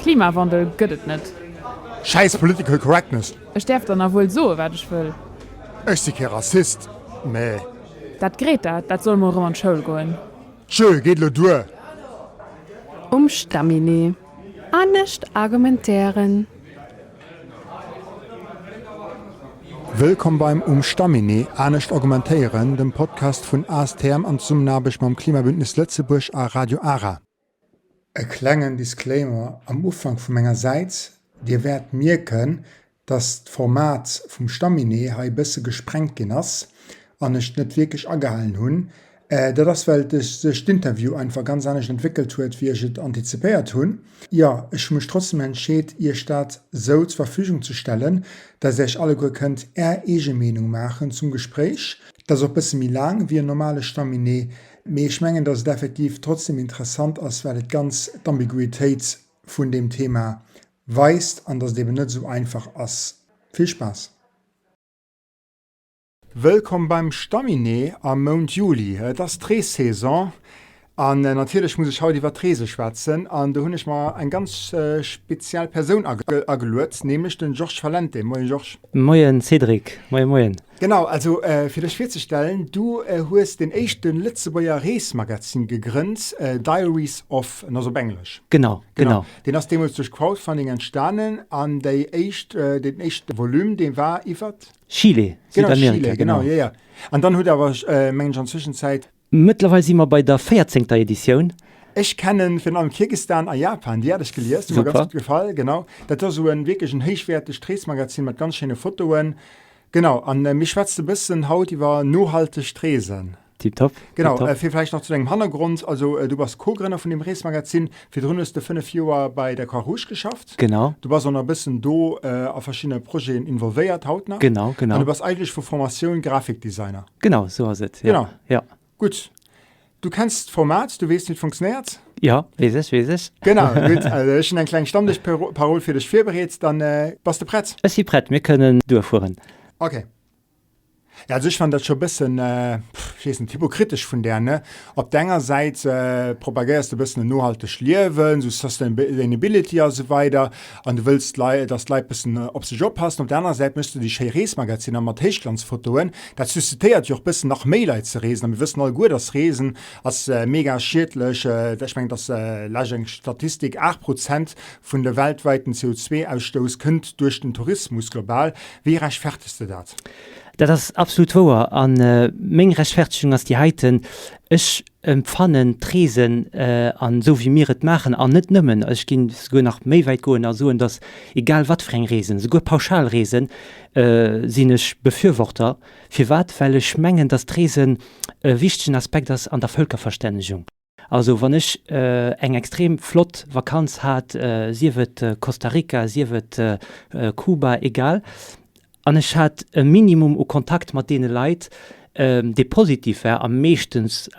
Klimawandel gëtt et net. Schäiss Political Correctness! Ech däerf dann a wuel soe wat ech wëll. Ech si kee Rassist, mä. Dat Greta, dat soll mol erëm an d'Schoul goen. Tjö, geet elo duer! Um Stamminee anescht argumentéieren. Wëllkomm beim Um Stamminee anescht argumentéieren, dem Podcast vun ASTM an Zesummenaarbecht mam Klimabündnis Lëtzebuerg a Radio Ara. E klengen Disclaimer am Ufank vu menger Säit, Dir wäert mierken, dass d'Format vum Stamminee hei e bësse gesprengt ginn ass an ech net wierklech agehalen hunn. Dat ass well sech d'Interview einfach ganz anescht entwéckelt huet wéi ech et antizipéiert hunn. Jo, ech hu mech trotzdem entscheet iech dat sou zur Verfügung ze stellen, dass iech alleguer kënnt är eege Meenung maachen zum Gespréich. Dat ass och bësse méi laang wéi en normale Stamminee, mee ech mengen dass et effektiv trotzdem interessant ass, well et ganz d'Ambiguitéit vun deem Thema weist an dass et eben net esou einfach ass. Vill Spaass! Wëllkomm beim Stamminee am Mount Juli. Et ass d'Reessaison an natierlech muss ech haut iwwer d'Reese schwätzen an do hunn ech mer eng ganz speziell Persoun ageluet, nämlech den Georges Valente. Moien Georges. Moien Cédric, moien moien. Genau, also fir dech virzestellen, du hues den éischte Lëtzebuerger Reesmagazin gegrënnt, Diaries of, en ass op Englesch. Genau, genau. Deen ass deemools duerch Crowdfunding entstanen an déi éischt, deen éischte Volume, dee war iwwert? Chile, Südamerika, genau. Genau, Chile, jo, jo. An dann hutt awer, mengen ech, an Zwëschenzäit. Mëttlerweil si mer bei der véierzéngter Editioun. Ech kennen virun allem Kirgistan a Japan, déi hat ech gelies, déi hu mer ganz gutt gefall, genau. Dat ass esou en wierklech en héichwäertegt Reesmagazin mat ganz schéine Fotoen, genau. An mir schwätze e bëssen haut iwwer nohaltegt Reesen. Tiptop. Genau, fir vläicht nach zu dengem Hannergrond, also du bass Co-Grënner vun deem Reesmagazin, virdrun hues de 5 Joer bei der Croix-Rouge geschafft. Genau. Du bass och nach e bëssen do a verschiddene Projeten involvéiert haut nach. Genau, genau. An du bass eigentlech vu Formatioun Grafikdesigner. Genau, sou ass et, jo. Genau. Ja. Gutt. Du kenns d'Format, du weess, wéi et funktionéiert? Jo, weess ech, weess ech. Genau, gutt. Also ech hunn eng kleng Stammdëschparol fir dech virbereet, dann bass de prett? Ech si prett, mir kënnen duerfueren. Okay. Ja, also ech fannen dat scho bëssen, ech weess net, hypokritesch vun där, ne? Op der enger Säit propagéiers de bëssen en nohaltegt Liewen, sou Sustainability a sou weider, an du wëlls d'Leit, dass d'Leit bëssen op sech oppassen. Op der anerer Säit méchs de déi schéi Reesmagazinner mat Héichglanzfotoen. Dat suscitéiert jo och bëssen nach méi Leit ze reesen. A mir wëssen alleguer, dass Reesen ass mega schiedlech. Ech mengen, dass lech eng Statistik, 8 Prozent vun de weltwäiten CO2-Ausstouss kënnt duerch den Tourismus global. Wéi rechtfertegs de dat? Dat ass absolut wouer. A meng Rechtfertegung ass déi heiten, Ech empfannen d'Reesen, an esou wéi mir et maachen, an net nëmmen, ech ginn souguer nach méi wäit goen a soen, datt egal wat fir eng Reesen, souguer Pauschalreesen, sinn ech Befürworter. Firwat? Well ech mengen, datt d'Reesen e wichtegen Aspekt ass an der Vëlkerverstännegung. Also wann ech eng extrem flott Vakanz hat, sief et Costa Rica, sief et Kuba, egal, an ech hat e Minimum u Kontakt mat deene Leit, dee positiv war a meeschtens,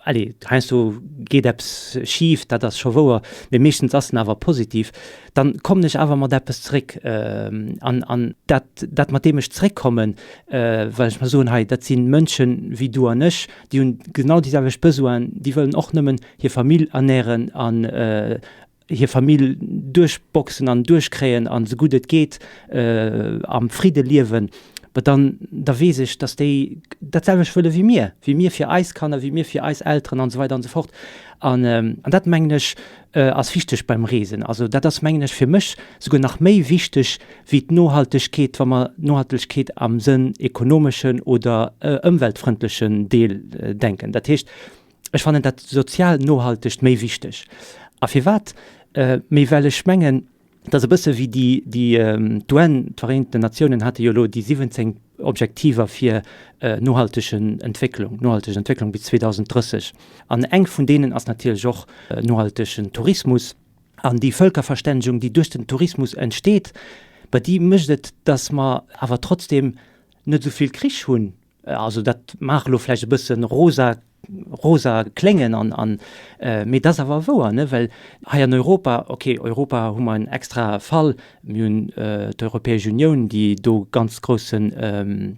allez, heiansdo geet eppes schif, dat ass scho wouer, mee meeschtens ass en awer positiv, dann kommen ech awer mat eppes zeréck. An an dat, dat mat deem ech zeréckkommen, well ech mer soen, hei, dat si Mënschen wéi du an ech, Déi hunn genau déi selwecht Besoinen, déi wëllen och nëmmen hir Famill ernären an hir Famill duerchboxen an duerchkréien an esou gutt et geet am Fridde liewen. Mä dann, da weess ech, datt déi dat selwecht wëlle wéi mir, wéi mir fir eis Kanner, wéi mir fir eis Elteren an esou weider an esou fort. An dat, mengen ech, ass wichteg beim Reesen. Also dat ass, mengen ech, fir mech souguer nach méi wichteg wéi d'Nohaltegkeet, wa mer d'Nohaltegkeet am Sënn ekonomeschen oder ëmweltfrëndlechen Deel denken. Dat heescht, ech fannen dat sozial Nohaltegt méi wichteg. A firwat? Méi well ech mengen, et ass e bësse wéi déi, déi, d'UN, d'Vereenten Natiounen hate jo elo déi 17 Objektiver fir nohaltegen Entwécklung, nohalteg Entwécklung bis 2030. An eng vun deenen ass natierlech och nohaltegen Tourismus. An déi Vëlkerverstännegung, déi duerch den Tourismus entsteet, bah déi mécht et, datt mer awer trotzdem net esou vill Krich hunn. Also dat mag elo vläicht e bësse rosa. rosa kléngen an, an, mee et ass awer wouer, ne, well hei an Europa, okay, Europa hu mer en extra Fall, mir hunn d'Europäesch Unioun, déi do ganz groussen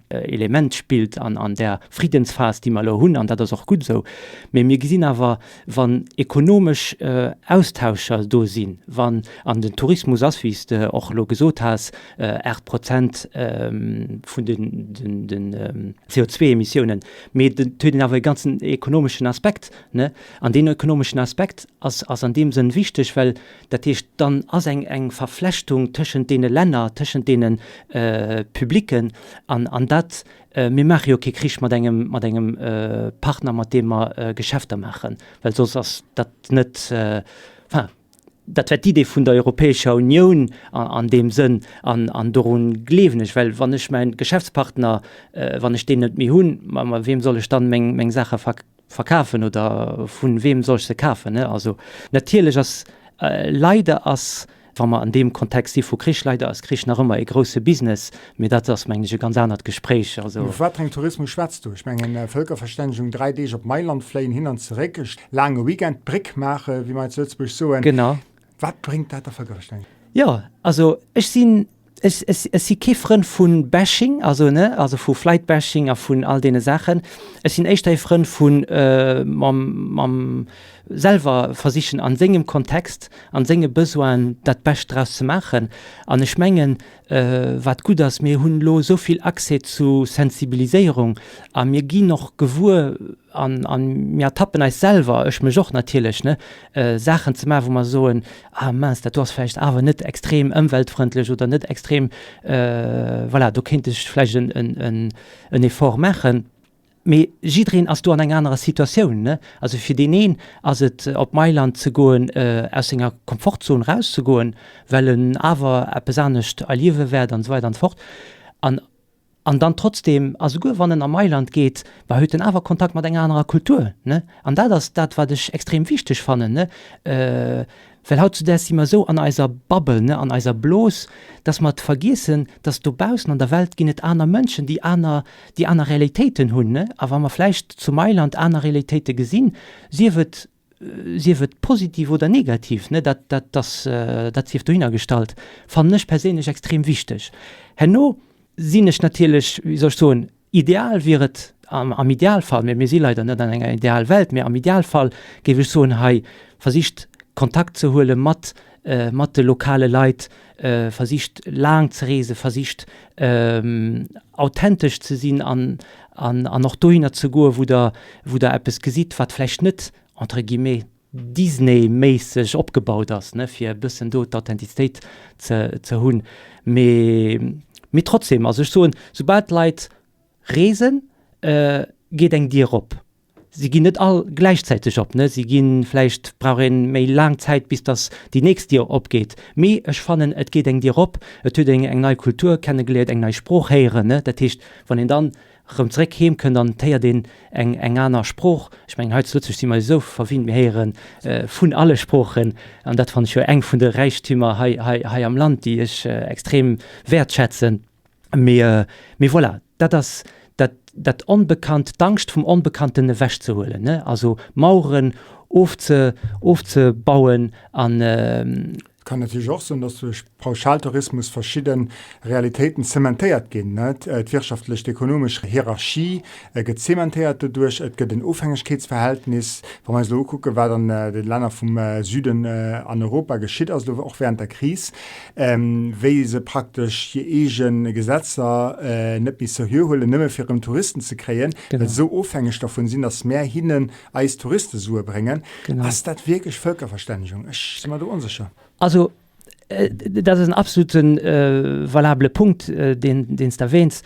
Element spillt an, an där Friddensphas, déi mer elo hunn, an dat ass och gutt esou. Mee mir gesinn awer, wann ekonomesch Austauscher do sinn, wann, an den Tourismus ass, wéi s de och elo gesot has, 8 Prozent vun den CO2-Emissiounen, mee et huet een awer e ganzen ekonomeschen Aspekt, ne? An deen ekonomeschen Aspekt ass, ass an deem Sënn wichteg, well dat heescht, dann ass eng, eng Verflechtung tëschent deene Länner, tëschent deene Publicken an, an dat, mir maache jo kee Krich mat engem, mat engem Partner, mat deem mer Geschäfter maachen, well soss ass dat net, enfin, Dat war d'Idee vun der Europäescher Unioun an deem Sënn, an dorun gleewen ech, well wann ech mäin Geschäftspartner, wann ech deen net méi hunn, ma weem soll ech dann meng Saache verkafen oder vu weem soll ech se kafen? Also natierlech ass, leider ass, wa mer an deem Kontext si vu Krich, leider ass Krich nach ëmmer e grousse Business, mee dat ass, mengen ech, e ganz anert Gespréich. Also. Vu wat fir engem Tourismus schwätz du? Ech mengen, Vëlkerverstännegung, 3 Deeg op Mailand fléien, hin an zeréck, e laange Weekend, d'Bréck maachen, wéi mer hei zu Lëtzebuerg soen. Genau. Wat bréngt dat der Vëlkerverstännegung? Jo, also ech sinn, ech, ech, ech si kee Frënd vu Bashing, also, ne, also vu Flight-Bashing a vun all deene Saachen. Ech sinn éischter e Frënd vu mam, mam selwer versichen an sengem Kontext, an senge Besoinen dat Bescht draus ze maachen. An ech mengen, Wat gutt ass, mir hunn elo esou vill Accès zu Sensibiliséierung a mir ginn och gewuer an a mir ertappen eis selwer, ech mech och natierlech, ne, Saachen ze maachen, wou mer soen, ah mince, dat do ass vläicht awer net extrem ëmweltfrëndlech oder net extrem, voilà, do kéint ech vläicht en Effort maachen. Mee jiddereen ass do an enger anerer Situatioun, ne? Also fir deen een ass et op Mailand ze goen, aus senger Komfortzon rauszegoen, well en awer eppes anescht erliewe wäert an esou weider an esou fort. An an dann trotzdem, a souguer wann en a Mailand geet, bah huet en awer Kontakt mat enger anerer Kultur, ne? An dat ass dat, wat ech extrem wichteg fannen, ne? Well hautzudaags si mer esou an eiser Bubble, ne, an eiser Blos, dass mer et vergiessen, dass dobaussen an der Welt ginn et aner Mënschen, déi aner, déi aner Realitéiten hunn, ne. A wa mer vläicht zu Mailand aner Realitéite gesinn, sief et, sief et positiv oder negativ, ne, dat, dat ass, dat sief dohinner gestallt, fannen ech perséinlech extrem wichteg. Herno sinn ech natierlech, wéi soll ech soen, Ideal wier et, am Idealfall, mä mir si leider net an enger Idealwelt, mä am Idealfall géif ech soen, hei versicht Kontakt ze huele mat mat de lokale Leit, versicht laang ze reesen, versicht authentesch ze sinn an an och dohinner ze goen, wou der wou der eppes gesitt, wat vläicht net, entre guillemets, Disney-méisseg opgebaut ass, ne, fir e bëssen do d'Authentizitéit ze, ze hunn. Mee, mee trotzdem, also ech soen, soubal d'Leit reesen, geet eng Dier op. Si ginn net all gläichzäiteg op, ne, si ginn, vläicht brauch ee méi laang Zäit, bis datt déi nächst Dier opgeet. Mee ech fannen, et geet eng Dier op, et huet een eng nei Kultur kennegeléiert, eng nei Sprooch héieren, ne. Dat heescht, wann een dann rëm zeréck heem kënnt an et héiert een eng eng aner Sprooch. Ech mengen hei zu Lëtzebuerg si mer jo esou verwinnt, mir héiere vun alle Sproochen an dat fannen ech jo eng vun de Räichtümer hei hei hei am Land, déi ech extrem wäertschätzen. Mee mee voilà, dat ass dat dat Onbekannt, d'Angscht vum Onbekannten ewechzehuelen, ne, also Maueren ofze ofzebauen an. Et kann natierlech och soen, dass duerch Pauschaltourismus verschidde Realitéiten zementéiert ginn. D'wirtschaftlech, d'ekonomesch Hierarchie gëtt zementéiert doduerch. Et gëtt en Ofhängegkeetsverhältnis. Wa mer eis elo ukucken, wat an de Länner vum Süden an Europa geschitt ass, elo och während der Kris, wéi se praktesch hir eege Gesetzer net méi seriö huelen, nëmme fir erëm Touristen ze kréien, well se esou ofhängeg dervun sinn, dass mär hinnen eis Touristesue bréngen. Ass dat wierklech Vëlkerverstännegung? Ech si mer do onsécher. Also, dat ass en absolute valabele Punkt, deen s de erwähns.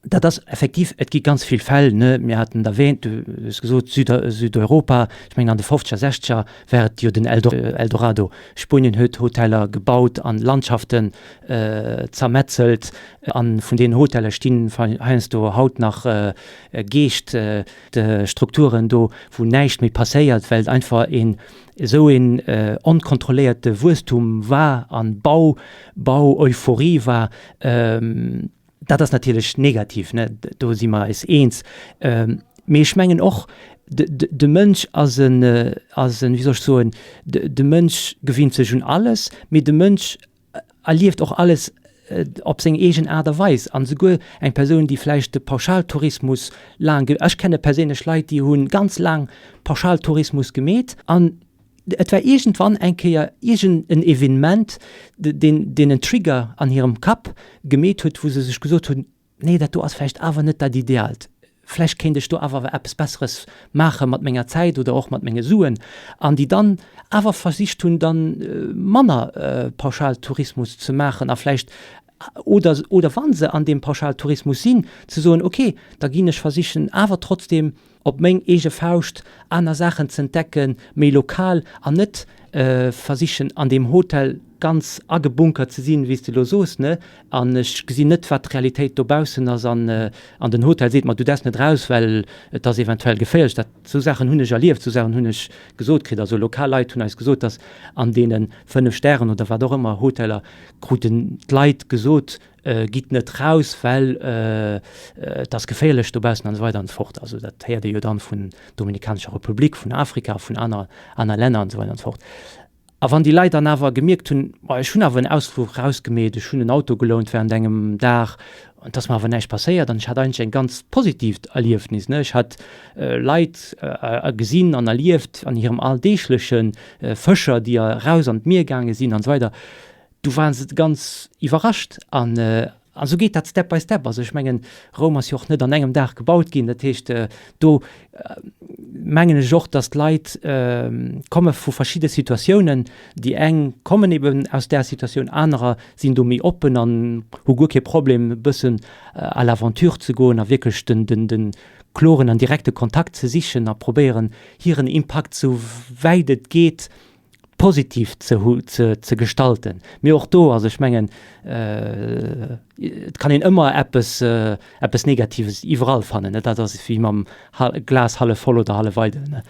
Dat ass effektiv, et gi ganz vill Fäll, ne, mir haten et erwähnt, du hues gesot Südeuropa, ech mengen an de fofzeger, sechzeger war et jo den Eldorado. Spuenien huet Hoteller gebaut an Landschaften zermetzelt an vun deenen Hoteller stinn heiansdo haut nach Geescht. De Strukturen do, wou näischt méi passéiert, well et einfach een esou een onkontrolléierte Wuesstum war an Bau, Bau-Euphorie war, dat ass natierlech negativ, ne, do si mer eis eens. Mee ech mengen och, de, de, de Mënsch ass en, ass en, wéi soll ech soen, de, de Mënsch gewinnt sech un alles, mee de Mënsch erlieft och alles op seng eegen Aart a Weis. An esouguer eng Persoun, déi vläicht de Pauschaltourismus laang, ech kenne perséinlech Leit, déi hu ganz laang Pauschaltourismus gemeet an et war iergendwann eng Kéier iergend en Evenement, deen, deen en Trigger an hirem Kapp gemeet huet, wou se sech gesot hunn, Nee, dat do ass vläicht awer net dat Ideaalt. Vläicht kéint ech do awer eppes Besseres maache mat menger Zäit oder och mat menge Suen. An déi dann awer versicht hunn, dann manner Pauschaltourismus ze maachen a vläicht, oder, oder wa se an deem Pauschaltourismus sinn, ze soen, okay, da ginn ech versichen awer trotzdem op meng eege Fauscht aner Saachen z'entdecken, méi lokal an net versichen an deem Hotel ganz agebunkert ze sinn, wéi s de elo soos, ne, an ech gesinn net, wat d'Realitéit dobaussen ass an an den Hotel seet mer, du däerfs net raus, well et ass eventuell geféierlech. Dat, esou Saachen hunn ech erlieft, esou Saachen hunn ech gesot kritt. Also lokal Leit hunn eis gesot, dass an deene 5 Stären oder wat och ëmmer Hoteller kruten d'Leit gesot, Gitt net raus, well et ass geféierlech dobaussen an esou weider an esou fort. Also dat héiert ee jo dann vun Dominikanescher Republik, vun Afrika, vun aner aner Länner an esou weider an esou fort. A wann déi Leit dann awer gemierkt hunn, oh ech hunn awer en Ausfluch rausgemeet, ech hunn en Auto gelount während engem Dag an et ass mer awer näischt passéiert an ech hat eigentlech eng ganz positiivt Erliefnis, ne, ech hat Leit gesinn an erlieft an hirem alldeegleche Fëscher, déi eraus an d'Mier gaange sinn an esou weider, Du waren se ganz iwwerrascht an an esou geet dat step by step. Also ech mengen, Roum ass jo och net an engem Dag gebaut ginn. Dat heescht, do mengen ech och, datt d'Leit komme vu verschidde Situatiounen. Déi eng kommen eben aus där Situatioun, anerer sinn do méi oppen an hu guer kee Problem e bëssen à l'aventure ze goen a wierklech den den de kloren an direkte Kontakt ze sichen a probéieren hiren Impakt esou wäit et geet positiv ze ze gestalten. Mee och do, also ech mengen, et kann een ëmmer eppes eppes Negatives iwwerall fannen, dat ass wéi mam Glas hallef voll oder hallef eidel, ne.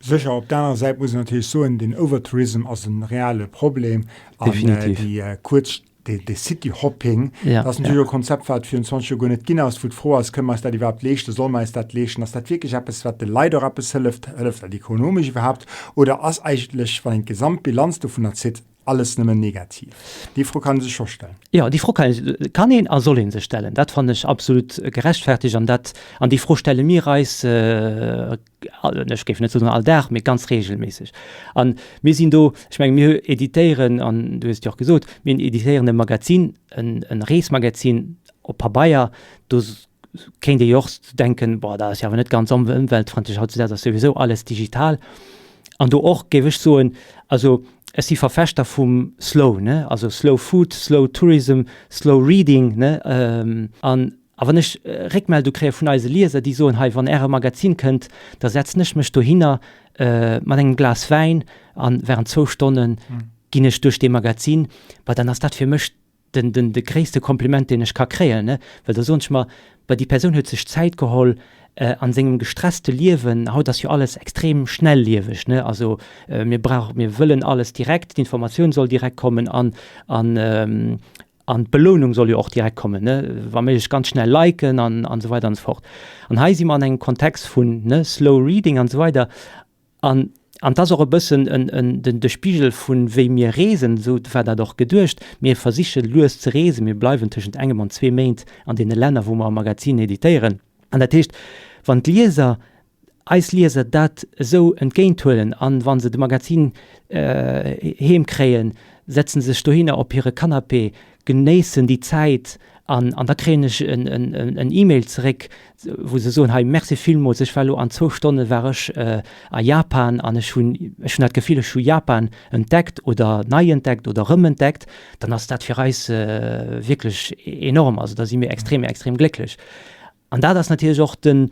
Sécher, op der anerer Säit muss een natierlech soen, den Overtourism ass e reale Problem an déi kuerz De City-Hopping, dat ass natierlech och e Konzept, wat virun 20 Joer guer net ginn ass, wou d'Fro ass, Kënne mer eis dat iwwerhaapt leeschten? Solle mer eis dat leeschten? Ass dat wierklech eppes, wat de Leit och eppes hëlleft? Hëlleft dat ekonomesch iwwerhaapt? Oder ass eigentlech, wann een d'Gesamtbilanz dovunner zitt, alles nëmmen negativ? Déi Fro kann ee sech scho stellen. Jo, déi Fro kann een a soll ee sech stellen. Dat fannen ech absolut gerechtfertegt an dat, an déi Fro stelle mir eis, ech géif net soen all Dag, mee ganz regelméisseg. A mir sinn do, ech menge mir editéieren, an du hues et jo och gesot, mir editéieren e Magazin, e Reesmagazin op Pabeier. Do kéint ee jo och denken, boah, dat ass jo awer net ganz ëmweltfrëndlech, hautdesdaags ass souwisou alles digital. An do och géif ech soen, also ech si Verfechter vum Slow, ne, also Slow Food, Slow Tourism, Slow Reading, ne, an A wann ech Réckmeldung kréie vun eise Lieser, déi soen, hei, wann Äre Magazin kënnt, da setzen ech mech dohinner mat engem Glas Wäin a während zwou Stonne ginn ech duerch dee Magazin, bah, dann ass dat fir mech den, den, de gréisste Kompliment, deen ech ka kréien, ne? Well da soen ech mer, bah, déi Persoun huet sech Zäit geholl an sengem gestresste Liewen, haut ass jo alles extrem schnellieweg, ne, also mir brauch, mir wëllen alles direkt, d'Informatioun soll direkt kommen an, an, An d'Belounung soll jo och direkt kommen, ne, wa méiglech ganz schnell liken an, an esou weider an esou fort. An hei si mer an engem Kontext vun, ne, slow reading an esou weider. An, an 't ass och e bëssen en, en, den, de Spigel vun wéi mir reesen, esou war dat och geduecht. Mir versiche lues ze reesen, mir bleiwen tëschent engem an zwee Méint an deene Länner, wou mer e Magazin editéieren. An dat heescht, wann d'Lieser eis Lieser dat esou entgéint huelen an wa se de Magazin heem kréien, setzen se sech dohinner op hire Canapé, genéissen déi Zäit an an da kréien ech en E-Mail zeréck, wou se soen, hei merci villmools, ech war elo an zwou Stonne war ech a Japan an ech hunn ech hunn dat Gefill, ech hu Japan entdeckt oder nei entdeckt oder erëmentdeckt, dann ass dat fir eis wierklech enorm. Also da si mir extrem, extrem glécklech. An dat ass natierlech och den,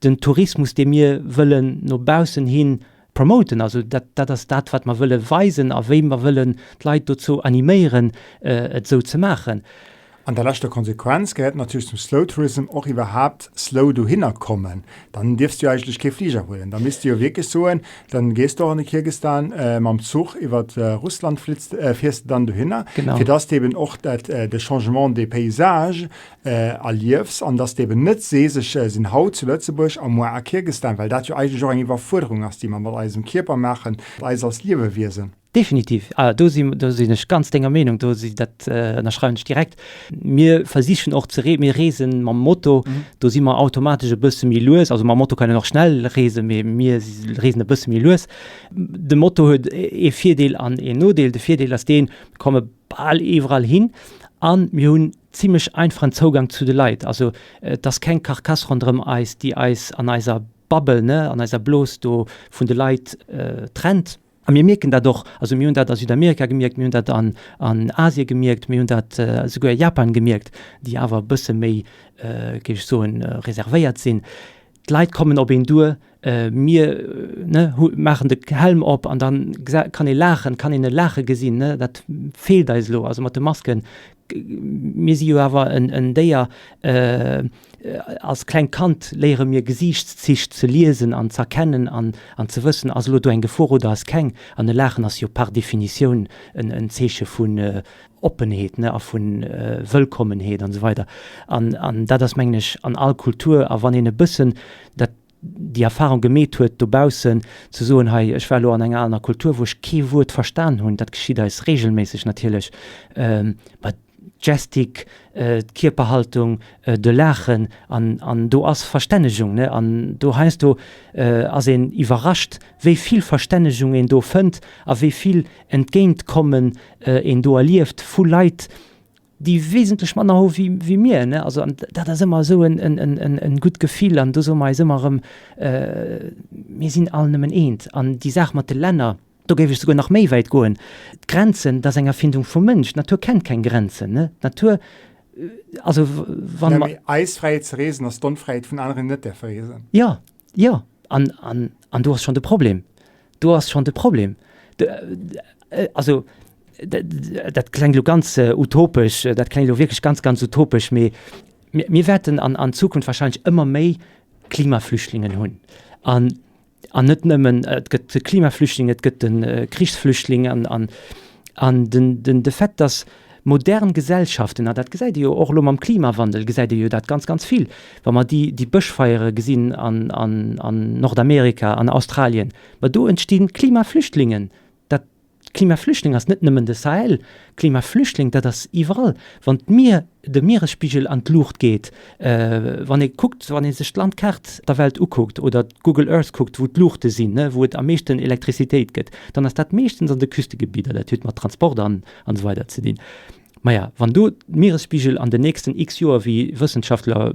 den Tourismus, dee mir wëllen no baussen hi promoten. Also dat, dat ass dat, wat mer wëlle weisen a wéi mer wëllen d'Leit dozou animéieren, et esou ze maachen. An der leschter Konsequenz gehéiert natierlech zum Slow Tourism och iwwerhaapt slow dohinner kommen. Dann dierfs de jo eigentlech kee Fliger huelen. Da misst de jo wierklech soen, dann gees de och an de Kirgistan mam Zuch iwwert Russland flitts, fiers de dann dohinner, fir dass de eben och dat, de Changement des paysages erliefs an dass de eben net sees, ech sinn haut zu Lëtzebuerg a muar a Kirgistan, well dat jo eigentlech och eng Iwwerfuerderung ass, déi mer mat eisem Kierper maachen, eis als Liewewiesen. Definitiv, ah do si do sinn ech ganz denger Meenung, do si dat ënnerschreiwen ech direkt. Mir versichen och ze mir reesen mam Moto, do si mer automatesch e bësse méi lues, also mam Moto kann een och schnell reesen, mee mir reesen e bësse méi lues. De Moto huet ee Virdeel an een Nodeel. De Virdeel ass deen, mir komme bal iwwerall hin an mir hunn zimlech einfachen Zougang zu de Leit. Also et ass keng Carcasse ronderëm eis, déi eis an eiser Bubble, ne, an eiser Blos do vun de Leit trennt. A mir mierken dat och, also mir hunn dat a Südamerika gemierkt, mir hunn dat an Asien gemierkt, mir hunn dat esouguer a Japan gemierkt, déi awer e bësse méi, géif ech soen, reservéiert sinn. D'Leit kommen op een duer, mir, ne, maachen de Helm op an da kann ee laachen, kann een e Laache gesinn, ne, dat feelt eis elo. Also mat de Masken, mir si jo awer en Déier, Als klengt Kand léiere mir Gesiichtszich ze liesen an z'erkennen an an ze wëssen, ass elo do eng Gefor oder ass keng. An e Laachen ass jo par Definitioun en en Zeeche vun Oppenheet, ne, a vu Wëllkommenheet an esou weider. An an dat ass, mengen ech, an all Kultur. A wann een e bëssen dat déi Erfahrung gemeet huet dobaussen, ze soen, hei, ech war elo an enger aner Kultur, wou ech kee Wuert verstan hunn, dat geschitt eis regelméisseg natierlech, mä d'Gestik, d'Kierperhaltung, de Laachen, an, an do ass Verstännegung, ne, an do heiansdo ass een iwwerrascht, wéi vill Verstännegung een do fënnt a wéi vill Entgéintkommen een do erlieft vu Leit, déi wesentlech manner hu wéi mir, ne, also an dat ass ëmmer esou en, en, en, en gutt Gefill an do soe mer eis ëmmer erëm, mir sinn all nëmmen eent. An déi Saach mat de Länner, do géif ech souguer nach méi wäit goen, d'Grenzen, dat ass eng Erfindung vum Mënsch, d'Natur kennt keng Grenzen, ne, d'Natur, also wann mer. Mee eis Fräiheet ze reesen ass d'Onfräiheet vun aneren, déi net däerfe reesen. Jo, jo, an, an, an do ass schonn de Problem. Do ass schonn de Problem. Also, dat klengt elo ganz utopesch, dat klengt elo wierklech ganz, ganz utopesch, mee mir wäerten an an Zukunft wahrscheinlech ëmmer méi Klimaflüchtlingen hunn. An, an net nëmmen, et gëtt de Klimaflüchtling, et gëtt de Krichsflüchtling an, an, an den, den, de Fait, dass modern Gesellschaften, an dat gesäit ee jo och elo mam Klimawandel, gesäit ee jo dat ganz, ganz vill, wa mer déi, déi Bëschfeiere gesinn an, an, an Nordamerika, an Australien, ma do entsti Klimaflüchtlingen. Dat Klimaflüchtling ass net nëmmen de Sahel, Klimaflüchtling, dat ass iwwerall. Wann d'Mier, de Mieresspigel an d'Luucht geet, wann ee kuckt, wann ee sech d'Landkaart der Welt ukuckt oder d'Google Earth kuckt, wou d'Luuchte sinn, wou et am meeschten Elektrizitéit gëtt, dann ass dat meeschtens an de Küstegebidder. Dat huet mat Transport an an esou weider ze dinn. Maja, wann do d'Mieresspigel an den nächsten x Joer, wéi Wëssenschaftler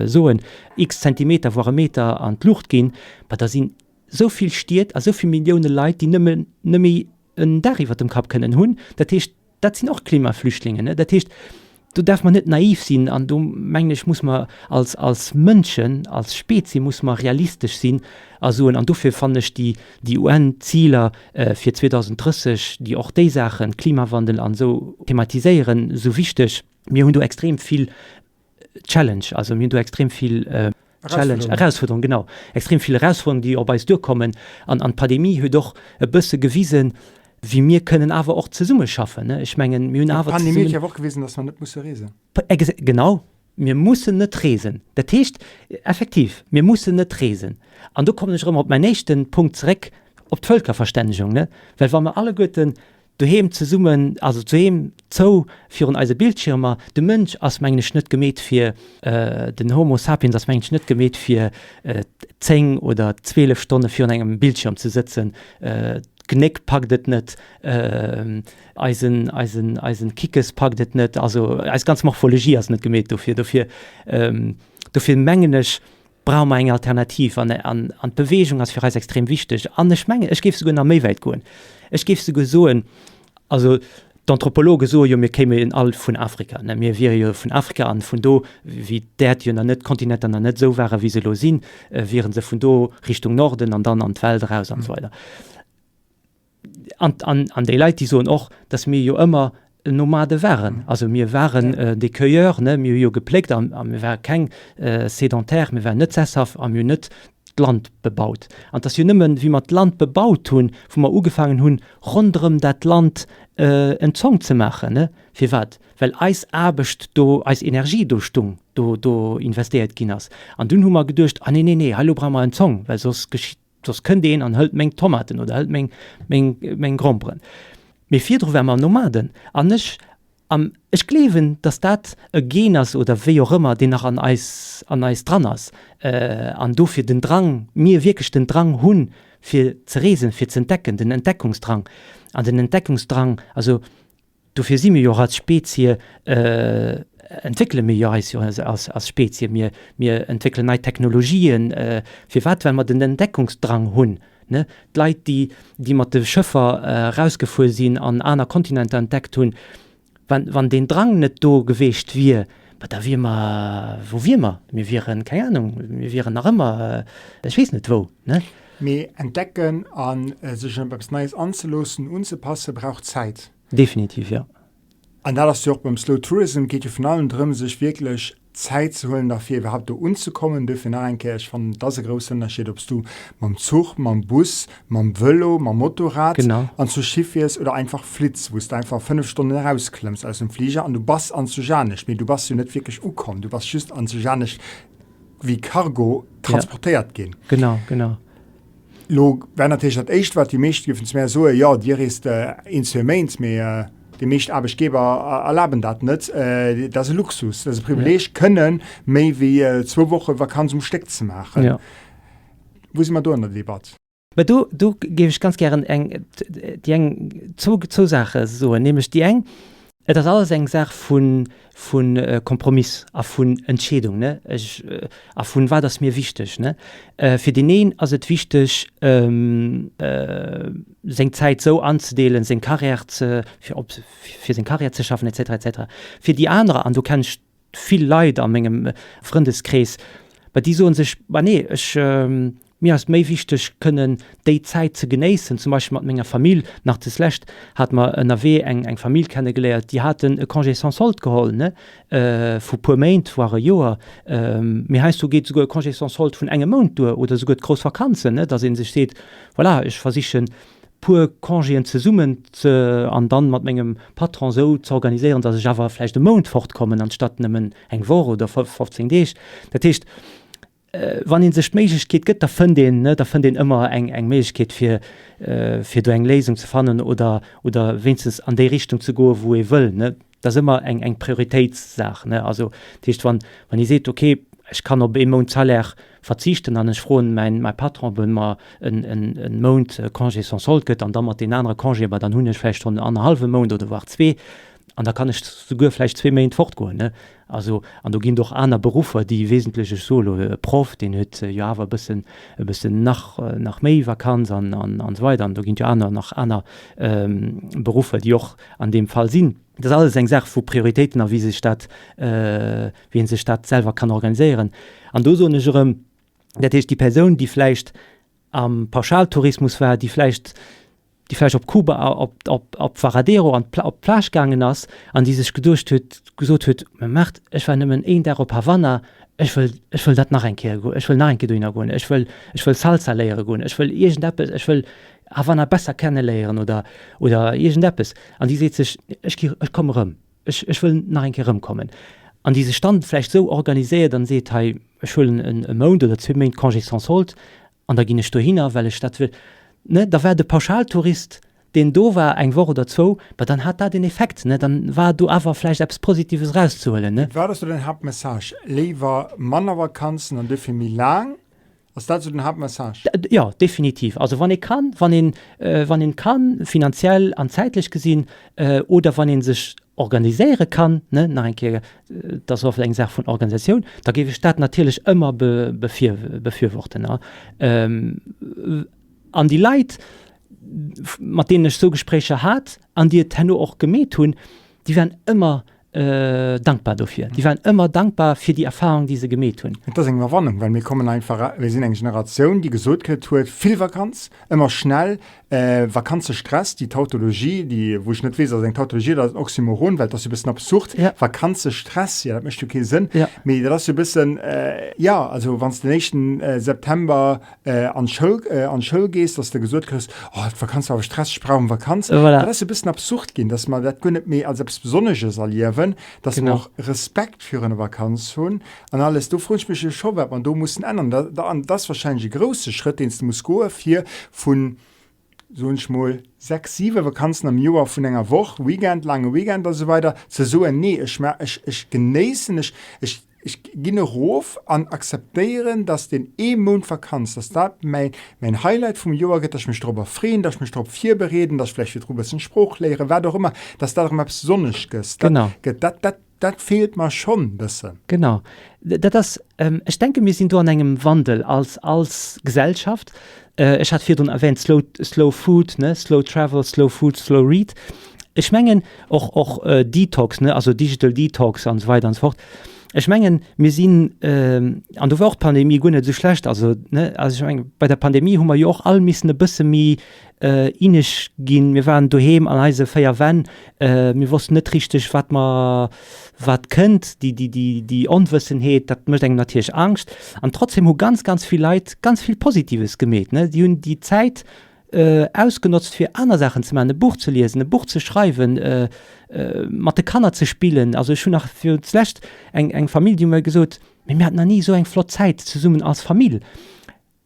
soen, x Zentimeter, voire Meter an d'Luucht ginn, ma da sinn esou vill Stied a esou vill Millioune Leit, déi nëmmen net méi en Daach iwwert dem Kapp kënnen hunn. Dat heescht, dat sinn och Klimaflüchtlingen. Dat heescht, do däerfe mer net naiv sinn an do, mengen ech, muss mer als, als Mënschen, als Spezie muss mer realistesch sinn a soen, an dofir fannen ech déi, déi UN-Ziler fir 2030, déi och déi Saachen, Klimawandel an esou thematiséieren, esou wichteg. Mir hunn do extrem vill Challenge, also mir hunn do extrem vill Challenge, Erausfuerderung, genau, extrem vill Erausfuerderungen, déi op eis duerkommen. An, an d'Pandemie huet och e bësse gewisen, wéi mir kënnen awer och zesummeschaffen. Ech mengen, mir hunn awer zesummen. D'Pandemie huet jo awer och gewisen, datt mer net musse reesen. Genau, mir mussen net reesen. Dat heescht, effektiv, mir mussen net reesen. An do kommen ech erëm op mäin éischte Punkt zeréck, op d'Vëlkerverstännegung, ne? Well wa mer alleguerten Doheem zesummen, also doheem zou virun eise Bildschirmer. De Mënsch ass, mengen ech, net gemeet fir, den Homo sapiens ass, mengen ech, net gemeet fir 10 oder 12 Stonne virun engem Bildschirm ze sëtzen. D'Gnéck packt et net, eisen, eisen, eisen Kickes packt et net, also eis ganz Morphologie ass net gemeet dofir. Dofir, dofir mengen ech, brauche mer eng Alternativ an, an, an d'Bewegung ass fir eis extrem wichteg. An ech mengen, ech géif souguer nach méi wäit goen. Ech géif souguer soen, also d'Anthropologe soe jo, mir kéimen all vun Afrika, ne, mir wiere jo vun Afrika an vun do, wéi d'Äerd jo nach net, d'Kontinenter nach net esou ware wéi se elo sinn, wiere se vun do Richtung Norden an dann an d'Welt eraus an esou weider. An, an, an déi Leit, déi soen och, datt mir jo ëmmer. Nomade waren. Also mir waren des Cueilleurs, ne, mir hu jo gepléckt a mir ware keng Sédentaires, mir waren net sesshaft a mir hunn net d'Land bebaut. An et ass jo nëmmen, wéi mer d'Land bebaut hunn, wou mer ugefaangen hunn, ronderëm dat Land en Zong ze maachen. Ne? Firwat? Well eis Aarbecht do, eis Energie do stung, do, do investéiert ginn ass. An dunn hu mer geduecht, Ah nee, nee, nee, hei elo brauche mer en Zong, well soss geschitt, soss kënnt een an hëlt meng Tomaten oder hëlt meng, meng, meng Gromperen. Mee virdru ware mer Nomaden. An ech An ech gleewen, dass dat e Gen ass oder wéi och ëmmer, deen nach an eis, an eis dran ass. An dofir den Drang, mir wierklech den Drang hunn, fir ze reesen, fir ze entdecken, den Entdeckungsdrang. An den Entdeckungsdrang, also dofir si mir jo och als Spezie, entwéckele mir jo eis jo als, als Spezie, mir, mir entwéckelen nei Technologien. Firwat? Well mer den Entdeckungsdrang hunn. Ne, d'Leit, déi, déi mat de Schëffer erausgefuer sinn an aner Kontinenter entdeckt hunn, wann, wann deen Drang net do geweecht wier, ma da wier mer, wou wier mer? Mir wieren, keng Ahnung, mir wieren nach ëmmer, ech weess net wou, ne? Mee entdecken a sech op eppes Neies anzeloossen, unzepassen, brauch Zäit. Definitiv, jo. An dat ass jo och beim Slow Tourism, et geet jo virun allem drëm, sech wierklech Zäit ze huelen derfir iwwerhaapt do unzekommen. Duerfir nach eng Kéier, ech fannen, et ass e groussen Ënnerscheed, ob s du mam Zuch, mam Bus, mam Vëlo, mam Motorrad an zu Schiff fiers oder einfach flitts, wou s de einfach 5 Stonnen erausklëmms aus dem Fliger an du bass anzujanescht. Mee du bass jo net wierklech ukomm, du bass just anzujanescht wéi Cargo transportéiert ginn. Genau, genau. Lo wär natierlech dat Éischt, wat déi meescht géifen zu mär soen, Jo, Dir reest een, zwee Méint, mee déi meescht Aarbechtgeber erlaben dat net. Dat ass e Luxus, dat ass e Privileeg, kënne méi wéi zwou Woche Vakanz um Stéck ze maachen. Wou si mer do an der Debatt? Mä do, do géif ech ganz gären eng, déi eng, zwou, zwou Saache soen, nämlech déi eng, Et ass alles eng Saach vu Kompromiss a vun Entscheedung, ne? Ech, a vun wat ass mir wichteg, ne? Fir deen een ass et wichteg, seng Zäit esou anzedeelen, seng Carrière ze, fir op, fir seng Carrière ze schaffen et cetera et cetera. Fir déi anerer, an do kennen ech vill Leit a mengem Frëndeskrees, bah déi soen sech, bah nee, ech, mir ass méi wichteg kënnen déi Zäit ze genéissen, zum Beispill mat menger Famill. Nach deslescht hate mer ënnerwee eng eng Famill kennegeléiert, déi haten e Congé sans solde geholl, ne, vu puer Méint, voire e Joer. Mee heiansdo geet esouguer e Congé sans solde vun engem Mount duer oder esouguer d'grouss Vakanzen, ne, datt ee sech seet, voilà, ech versichen puer Congéen zesummen ze an dann mat mengem Patron sou ze organiséieren, dass ech awer vläicht e Mount fortkommen anstatt nëmmen eng Woch oder 15 Deeg. Dat heescht, wann ee sech d'Méiglechkeet gëtt, da fënnt een, ne, da fënnt een ëmmer eng eng Méiglechkeet fir fir do eng Léisung ze fannen oder oder wéinstens an déi Richtung ze goen, wou ee wëll, ne. Dat ass ëmmer eng eng Prioritéitssaach, ne. Also dat heescht, wann wann ee seet, okay, ech kann op ee Mount Salaire verzichten an ech froen mäin mäi Patron, ob e mer en en en Mount Congé sans solde gëtt an da mat deenen anere Congéen, bah dann hunn ech vläicht schonn annerhallwe Mount oder voire zwee an da kann ech souguer vläicht zwee Méint fortgoen, ne. Also, an do ginn et och aner Beruffer, déi wesentlech, ech soe elo e Proff, deen huet jo awer e bëssen e bëssen nach nach méi Vakanz an an an esou weider an do ginn et jo aner nach aner Beruffer, déi och an deem Fall sinn. Dat ass alles eng Saach vu Prioritéiten a wéi sech dat, wéi ee sech dat selwer kann organiséieren. An do soen ech erëm, dat heescht, déi Persoun, déi vläicht am Pauschaltourismus war, déi vläicht, déi vläicht op Kuba, op, op, op Varadero an op d'Plage gaangen ass an déi sech geduecht huet, gesot huet, Mä Mart, ech war nëmmen een Dag op Havanna, ech wëll, ech wëll dat nach eng Kéier goen, ech wëll nach eng Kéier dohinner goen, ech wëll, ech wëll Salsa léiere goen, ech wëll iergendeppes, ech wëll Havanna besser kenneléieren oder, oder iergendeppes. An déi seet sech, Ech gi, ech komm erëm, ech, ech wëll nach eng Kéier erëmkommen. An déi sech dann vläicht esou organiséiert an seet, Hei, ech huelen en e Mount oder zwee Méint Congé sans solde an da ginn ech dohinner, well ech dat wëll. Ne, da war de Pauschaltourist, deen do war eng Woch oder zwou, ma dann hat dat en Effekt, ne, dann war do awer vläicht eppes Positives erauszehuelen, ne. Wat ass do däin Haaptmessage? Léiwer manner Vakanzen an duerfir méi laang? Ass dat esou den Haaptmessage? Jo, definitiv. Also wann ee kann, wann een, wann een kann, finanziell an zäitlech gesinn, oder wann ee sech organiséiere kann, ne, nach eng Kéier, et ass oft eng Saach vun Organisatioun, da géif ech dat natierlech ëmmer befürworten. An déi Leit, mat deenen ech esou Gespréicher hat an déi et herno och gemeet hunn, déi waren ëmmer. Dankbar dofir. Déi waren ëmmer dankbar fir déi Erfahrung, déi se gemeet hunn. Et ass eng Iwwerwannung, well mir kommen einfach, mir sinn eng Generatioun, déi gesot kritt huet, vill Vakanz, ëmmer schnell, Vakanzestress, déi Tautologie, déi, wou ech net weess, ass et eng Tautologie oder ass et en Oxymoron, well et ass jo e bëssen absurd, Vakanzestress, jo, dat mécht jo kee Sënn, mee dat ass jo e bëssen, jo, also wann s de den éischten September an d'Schoul, an d'Schoul gees, dass de gesot kriss, oh, d'Vakanz war awer stresseg, ech brauch eng Vakanz. Voilà. Dat ass e bëssen absurd ginn, dass mer dat guer net méi als eppes Besonnesches erliewen, dass mer och Respekt virun der Vakanz hunn an alles. Do froen ech mech jo scho, wat mer do mussen änneren. Da, da, an dat ass wahrscheinlech e grousse Schrëtt, deen s de muss goe fir vun, soen ech mol, 6, 7 Vakanzen am Joer vun enger Woch, Weekend, laange Weekend a sou weider, ze soen, nee, ech ma, ech, ech genéissen, ech, ech, ech ginn erof an akzeptéieren, dass deen ee Mount Vakanz, dass dat mäin, mäin Highlight vum Joer gëtt, dass ech mech dorobber freeën, dass ech mech dorop virbereeden, dass ech vläicht virdru e bëssen Sprooch léieren, wat och ëmmer, dass dat erëm eppes Sonneges gëtt. Dat, dat, dat feelt mer schonn e bëssen. Genau. Dat ass, ech denke mir sinn do an engem Wandel als, als Gesellschaft. Ech hat virdrun erwähnt, slow, slow food, ne, slow travel, slow food, slow read. Ech mengen och, och Detox, ne, also digital detox an esou weider an esou fort. Ech mengen, mir sinn, an do war och d'Pandemie guer net esou schlecht, also, ne, also ech mengen, bei der Pandemie hu mer jo och all missen e bësse méi Ineg ginn. Mir waren doheem an eise 4 Wänn. Mir wossten net richteg, wat mer, wat kënnt. Déi, déi, déi, déi Onwëssenheet, dat mécht engem natierlech Angscht. An trotzdem hu ganz, ganz vill Leit ganz vill Positives gemeet, ne. Déi hunn déi Zäit ausgenotzt, fir aner Saachen ze maachen, e Buch ze liesen, e Buch ze schreiwen, mat de Kanner ze spillen. Also ech hunn nach fir d'lescht eng, eng Famill, déi hu mir gesot, Mee mir haten nach ni esou eng flott Zäit zesummen als Famill.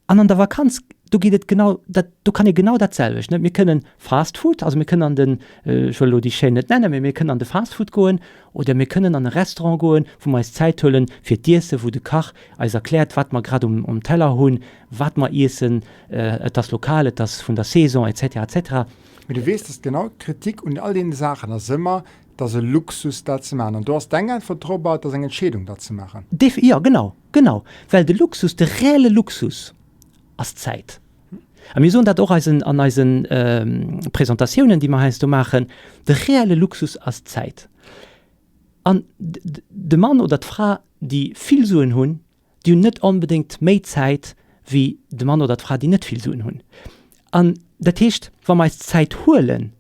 An an der Vakanz, do geet et genau dat, do kann ee genau dat selwecht, ne? Mir kënnen Fast Food, also mir kënnen an den, ech wëll elo déi Chaîne net nennen, mee mir kënnen an de Fast Food goen oder mir kënnen an e Restaurant goen, wou mer eis Zäit huelen fir d'Iesse, wou de Kach eis erkläert, wat mer grad um um Teller hunn, wat mer iessen, et ass lokal, et ass vun der Saison et cetera et cetera. Mee du weess, dass genau d'Kritik un all deene Saachen ass ëmmer, et ass e Luxus dat ze maachen. An do ass deng Äntwert dorobber, et ass eng Entscheedung dat ze maachen. Def, jo genau. Genau, well de Luxus, de reelle Luxus ass d'Zäit. A mir soen dat och eisen, an eise Presentatiounen, déi mer heiansdo maachen, de reelle Luxus ass d'Zäit. An de Mann oder d'Fra, déi vill Suen hunn, déi hunn net onbedéngt méi Zäit wéi de Mann oder d'Fra, déi net vill Suen hunn. An dat heescht, wa mer eis d'Zäit huelen,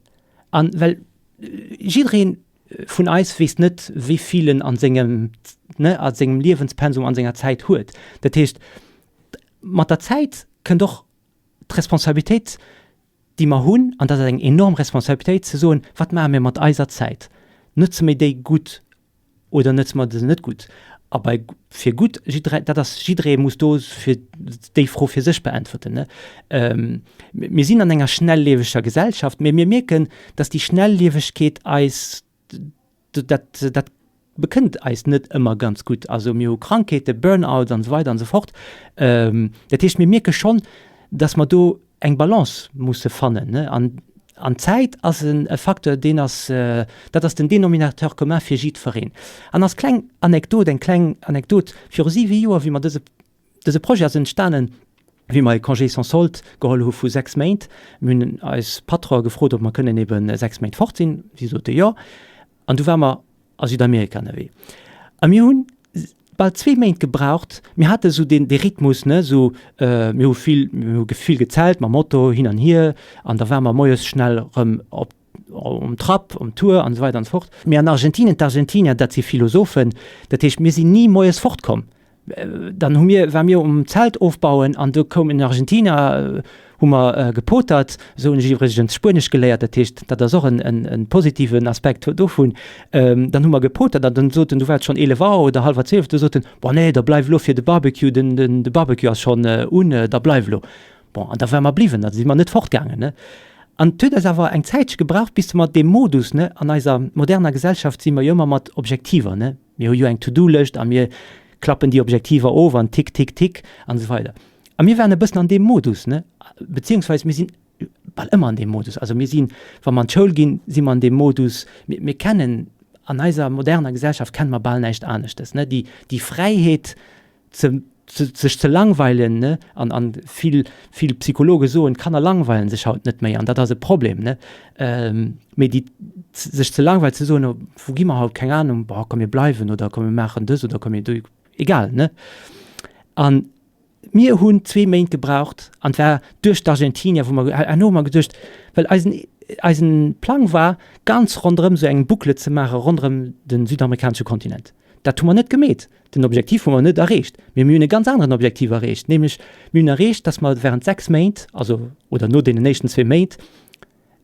an well jiddereen vun eis weess net, wéi vill en an sengem, ne, a sengem Liewenspensum, an senger Zäit huet. Dat heescht, mat der Zäit kënnt och d'Responsabilitéit, déi mer hunn, an dat ass eng enorm Responsabilitéit, ze soen, wat maache mir mat eiser Zäit? Notze mir déi gutt oder nëtze mer se net gutt? A bei fir gutt, jidderee, dat ass, jidderee muss do fir déi Fro fir sech beäntwerten, ne. Mir sinn an enger schnellieweger Gesellschaft, mee mir mierken, dass déi Schnelliewegkeet eis, dat, dat bekënnt eis net ëmmer ganz gutt. Also mir hu Krankheete, Burnout an esou weider an esou fort. Dat heescht, mir mierke schonn, dass mer do eng Balance musse fannen, ne? An, an d'Zäit ass en e Facteur, deen ass, dat ass den Dénominateur commun fir jiddwereen. An als kleng Anekdot, eng kleng Anekdot, Viru siwe Joer, wéi mer dëse, dëse Projet ass entstanen, wéi mer e Congé sans solde geholl hu vu 6 Méint, mir hunn eis Patronen gefrot, ob mer kënnen ebe 6 Méint fort sinn, si sote jo, an du ware mer a Südamerika ënnerwee. A mir hunn bal zwee Méint gebraucht, mir hate sou deen, dee Rhythmus, ne, sou mir hu vill, mir hu vill gezelt mam Moto hin an hier an da ware mer moies schnell erëm op um Trapp, um Tour an esou weider an esou fort. Mee an Argentinien, d'Argentinier, dat si Philosophen, dat heescht, mir sinn ni moies fortkomm. Dann hu mir, ware mir um Zelt ofbauen an do koum en Argentinier, hu mer gepotert. Esou hunn ech iwwregens Spuenesch geléiert, dat heescht, dat ass och en positiven Aspekt dovun. Dann hu mer gepotert an dann sot en, du war et schonn 11 Auer oder hallwer 12, du sot en, Bon nee, da bleif elo fir de Barbecue, den de Barbecue ass schonn un, da bleif elo. Bon, an da ware mer bliwwen, da si mer net fortgaangen, ne. An et huet eis awer eng Zäitche gebraucht, bis mer dee Modus, ne, an eiser moderner Gesellschaft si mer jo ëmmer mat Objektiver, ne, Mir hu jo eng To-Do-Lëscht a mir klappen déi Objektiver of an tick, tick, tick an esou weider. A mir waren e bëssen an deem Modus, ne, beziehungsweise mir sinn bal ëmmer an deem Modus. Also mir sinn, wa mer an d'Schoul ginn, si mer an deem Modus. Mir, mir kennen, an eiser moderner Gesellschaft kenne mer bal näischt aneschtes, ne, déi, déi Fräiheet ze. Sech ze langweilen, ne, an, an vill, vill Psychologe soen, d'Kanner langweilen sech haut net méi, an dat ass e Problem, ne. Mee déi, sech ze langweilen, ze soen, oh, wou gi mer haut, keng Ahnung, boah, komm mir bleiwen oder komm mir maachen dës oder komm mir do, egal, ne. An mir hunn zwee Méint gebraucht, an et war duerch d'Argentinier, wou mer, herno hu mer geduecht, well eisen, eisen Plang war, ganz ronderëm esou eng Boucle ze maache ronderëm de südamerikanesche Kontinent. Dat hu mer net gemeet. Den Objektiv hu mer net erreecht. Mee mir hunn e ganz aneren Objektiv erreecht, nämlech mir hunn erreecht, dass mer während 6 Méint, also oder no deenen éischten zwee Méint,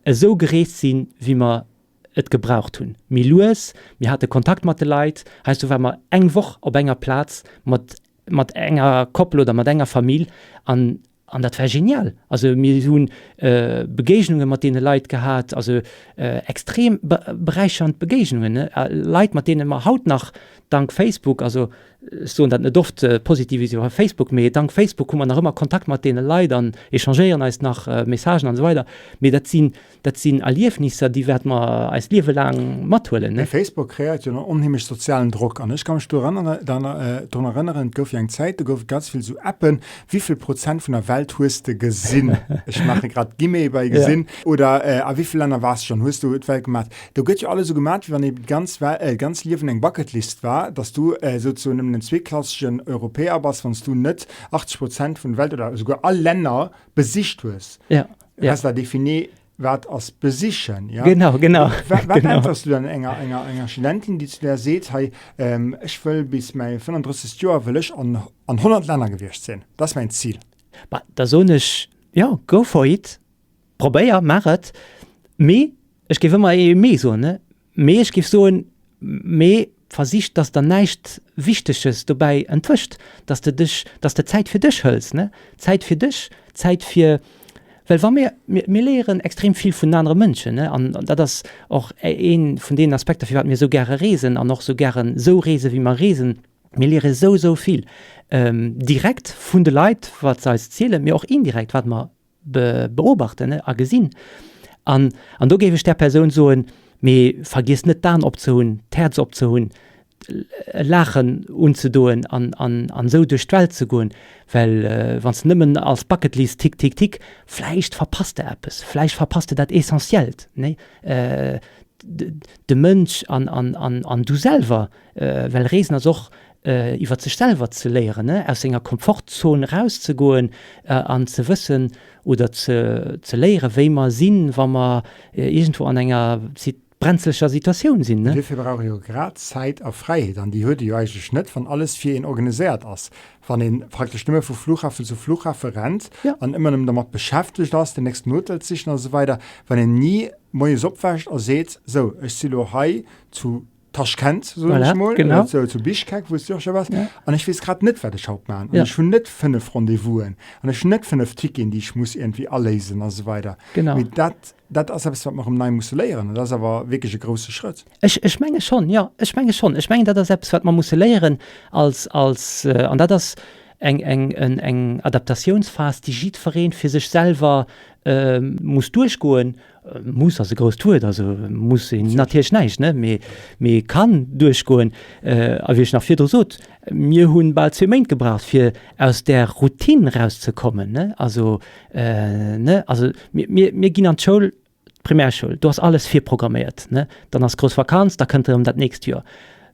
esou gereest sinn, wéi mer et gebraucht hunn. Méi lues, mir hate Kontakt mat de Leit. Heiansdo ware mer eng Woch op enger Plaz mat mat enger Koppel oder mat enger Famill an An dat war genial. Also mir hu Begéignunge mat deene Leit gehat, also extrem beräichernd Begéignungen, Leit, mat deene mer haut nach dank Facebook, also ech soen dat net oft positiv iwwer Facebook, mee dank Facebook hu mer nach ëmmer Kontakt mat deene Leit an échangéieren eis nach Messagen an esou weider. Mee dat sinn Dat sinn Erliefnisser, déi wäerte mer eist Liewe laang mathuelen. Mee Facebook kreéiert jo en onheemlech sozialen Drock. An ech ka mech drun erënneren, et gouf jo eng Zäit, do gouf et ganz vill esou Appen, Wéivill Prozent vun der Welt hues de gesinn? Ech maache grad Guillemete bei gesinn. Oder a wéivill Länner waars de schonn? Hues du d'Welt gemaat? Do gëtt jo alles esou gemaat, wéi wann eben d'ganz Liewen eng Bucketlist war, dass du souzesoen nëmmen en zweetklassegen Europäer bass, wann s du net 80 Prozent vun der Welt oder esouguer all Länner besicht hues. Ja. Resta defini wat ass besichen ja genau genau wat, wat genau. äntwerst du dann enger enger enger Studentin déi zu der seet hei ähm, ech wëll bis mäi 35. Joer wëll ech an an 100 Länner gewiescht sinn dat ass mäin Zil Bah, da soen ech ja go for it probéier maach et mee ech géif ëmmer ee mee soen ne Mee ech géif soen, mee versich, dass der näischt Wichteges dobäi entwëscht, dass de dech, dass de Zäit fir dech hëls, ne? Zäit fir dech, Zäit fir, well wa mir, mir, mir léieren extrem vill vun anere Mënschen, ne? An dat ass och ee vun deenen Aspekter, firwat mir esou gäre reesen an och esou gären esou reesen, wéi mer reesen. Mir léiere sou, sou vill, direkt vun de Leit, wat se eis zielen, mee och indirekt, wat mer beobachten a gesinn. An, an do géif ech där Persoun soen, mee vergiess net d'Aen opzehunn, d'Häerz opzehunn, e Laachen unzedoen an, an, an esou duerch d'Welt ze goen, well wann s de nëmmen als Bucketlist tick, tick, tick, vläicht verpasst de eppes, vläicht verpasst de dat Essentiellt, nee, de Mënsch an, an, an, an du selwer, well Reesen ass och iwwer sech selwer ze léieren, aus senger Komfortzon erauszegoen an ze wëssen oder ze ze léieren, wéi mer sinn, wa mer iergendwou an enger brenzleger Situatioun sinn. Duerfir brauch ee jo grad Zäit a Fräiheet, an déi huet ee jo eigentlech net, wann alles fir een organiséiert ass, wann ee praktesch nëmme vu Flughafen zu Flughafe rennt an ëmmer nëmmen dermat beschäftegt ass, den nächsten Hotel ze sichen a sou weider, wann een ni moies opwächt a seet, sou, ech si lo hei zu Taschkent, soen ech mol, genau. zu, zu Bischkek, wou s du och scho waars. Ja. An ech weess grad net, wat ech haut maachen. An ja. ech hunn net 5 Rendez-vousen. An ech hunn net 5 Ticketen, déi ech muss iergendwéi aléisen a sou weider. Genau. Mee dat, dat ass eppes, wat mer erëm nei musse léieren. An dat ass awer wierklech e grousse Schrëtt. Ech, ech menge schonn, jo. Ech menge schonn. Ech mengen, dat ass eppes, wat mer musse léieren als, als, an dat ass eng, eng, en, eng Adaptatiounsphas, déi jiddweree fir sech selwer muss duerchgoen. Muss ass e grousst Wuert, also muss een natierlech näischt, ne, mee mee kann duerchgoen. A wéi ech nach virdru sot, mir hu bal zwee Méint gebraucht, fir aus där Routine erauszekommen, ne. Also, ne, also mir mir mir ginn an d'Schoul, d'Primärschoul, do ass alles virprogramméiert, ne. Dann ass grouss Vakanz, da kënnt erëm dat nächst Joer.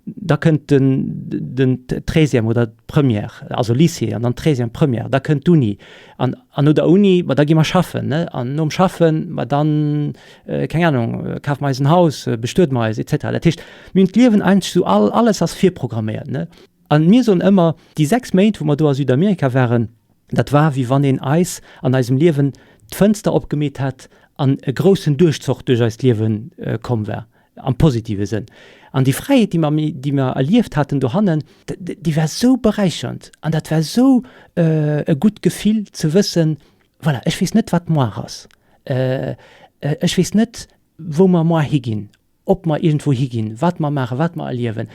Da kënnt den, den Treizième oder d'Première, also Lycée an dann Treizième, Première, da kënnt d'Uni. An, an no der Uni, ma da gi mer schaffen, ne? An nom Schaffen, ma dann, keng Ahnung, kafe mer eis en Haus, bestuede mer eis, et cetera. Dat heescht, mir hunn d'Liewen eigentlech esou, all, alles ass virprogramméiert, ne? An mir soen ëmmer, déi 6 Méint, wou mer do a Südamerika waren, dat war, wéi wann een eis an eisem Liewen d'Fënster opgemeet hätt an e groussen Duerchzoch duerch eist Liewe komm war. Am positive Sënn. An déi Fräiheet, déi mer, déi mer erlieft haten dohannen, déi war esou beräichernd an dat war esou e gutt Gefill ze wëssen, voilà, ech weess net, wat moar ass, ech weess net, wou mer moar higinn, ob mer iergendwou higinn, wat mer maachen, wat mer erliewen.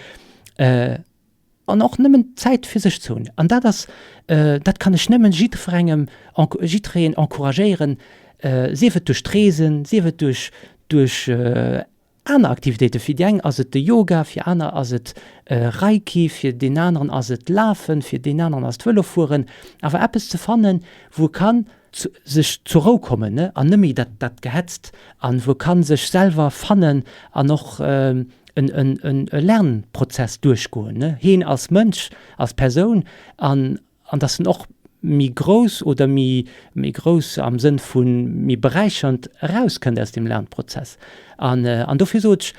An och nëmmen Zäit fir sech ze hunn. An dat ass, dat kann ech nëmmen jiddwerengem, jiddwereen encouragéieren, sief et duerch d'Reesen, sief et duerch, duerch. aner Aktivitéiten. Fir déi eng ass et de Yoga, fir aner ass et Reiki, fir deen aneren ass et Lafen, fir deen aneren ass et Vëlofueren. Awer eppes ze fannen, wou e kann sech zur Rou kommen, ne, an net méi dat, dat Gehetzt, an wou e kann sech selwer fannen an och en, en, en e Lernprozess duerchgoen, ne, heen als Mënsch, als Persoun, an, an dass en och méi grouss oder méi, méi grouss am Sënn vu méi beräichernd erauskënnt aus deem Lernprozess. An, an dofir sot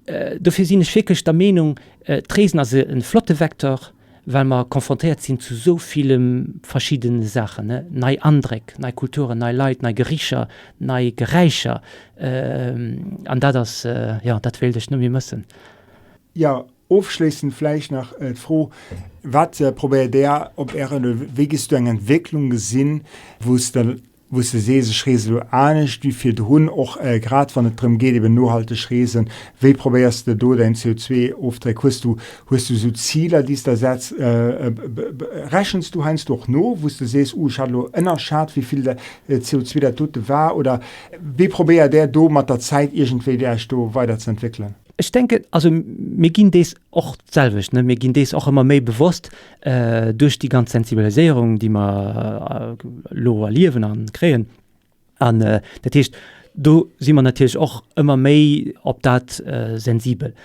ech, Dofir sinn ech wierklech der Meenung, d'Reesen ass e flotte Vecteur, well mer confrontéiert sinn zu esou ville verschiddene Saachen, nei Andréck, nei Kulturen, nei Leit, nei Gericher, nei Geräischer. An dat ass, jo, dat wéilt ech net méi mëssen. Jo, ofschléissend vläicht nach d'Fro, Wat probéiert Der op Ären, oder wéi géifs du eng Entwécklung gesinn, wou s de wou s de sees, ech reese elo anescht wéi virdrun, och grad wann et drëm geet eben nohalteg reesen, wéi probéiers de do däin CO2-Ofdréck? Hues du, hues du esou Ziler, déi s der setz? Rechens du heiansdo och no, wou s de sees, uh ech hat elo ënnerschat, wéi vill CO2 dat dote war? Oder wéi probéiert där do mat der Zäit iergendwéi Iech do weiderzeentwéckelen? Ech denken, also mir ginn dees och d'selwecht, ne, mir ginn dees och ëmmer méi bewosst duerch déi ganz Sensibiliséierung, déi mer elo erliewen a kréien. An dat heescht, do si mer natierlech och ëmmer méi op dat sensibel.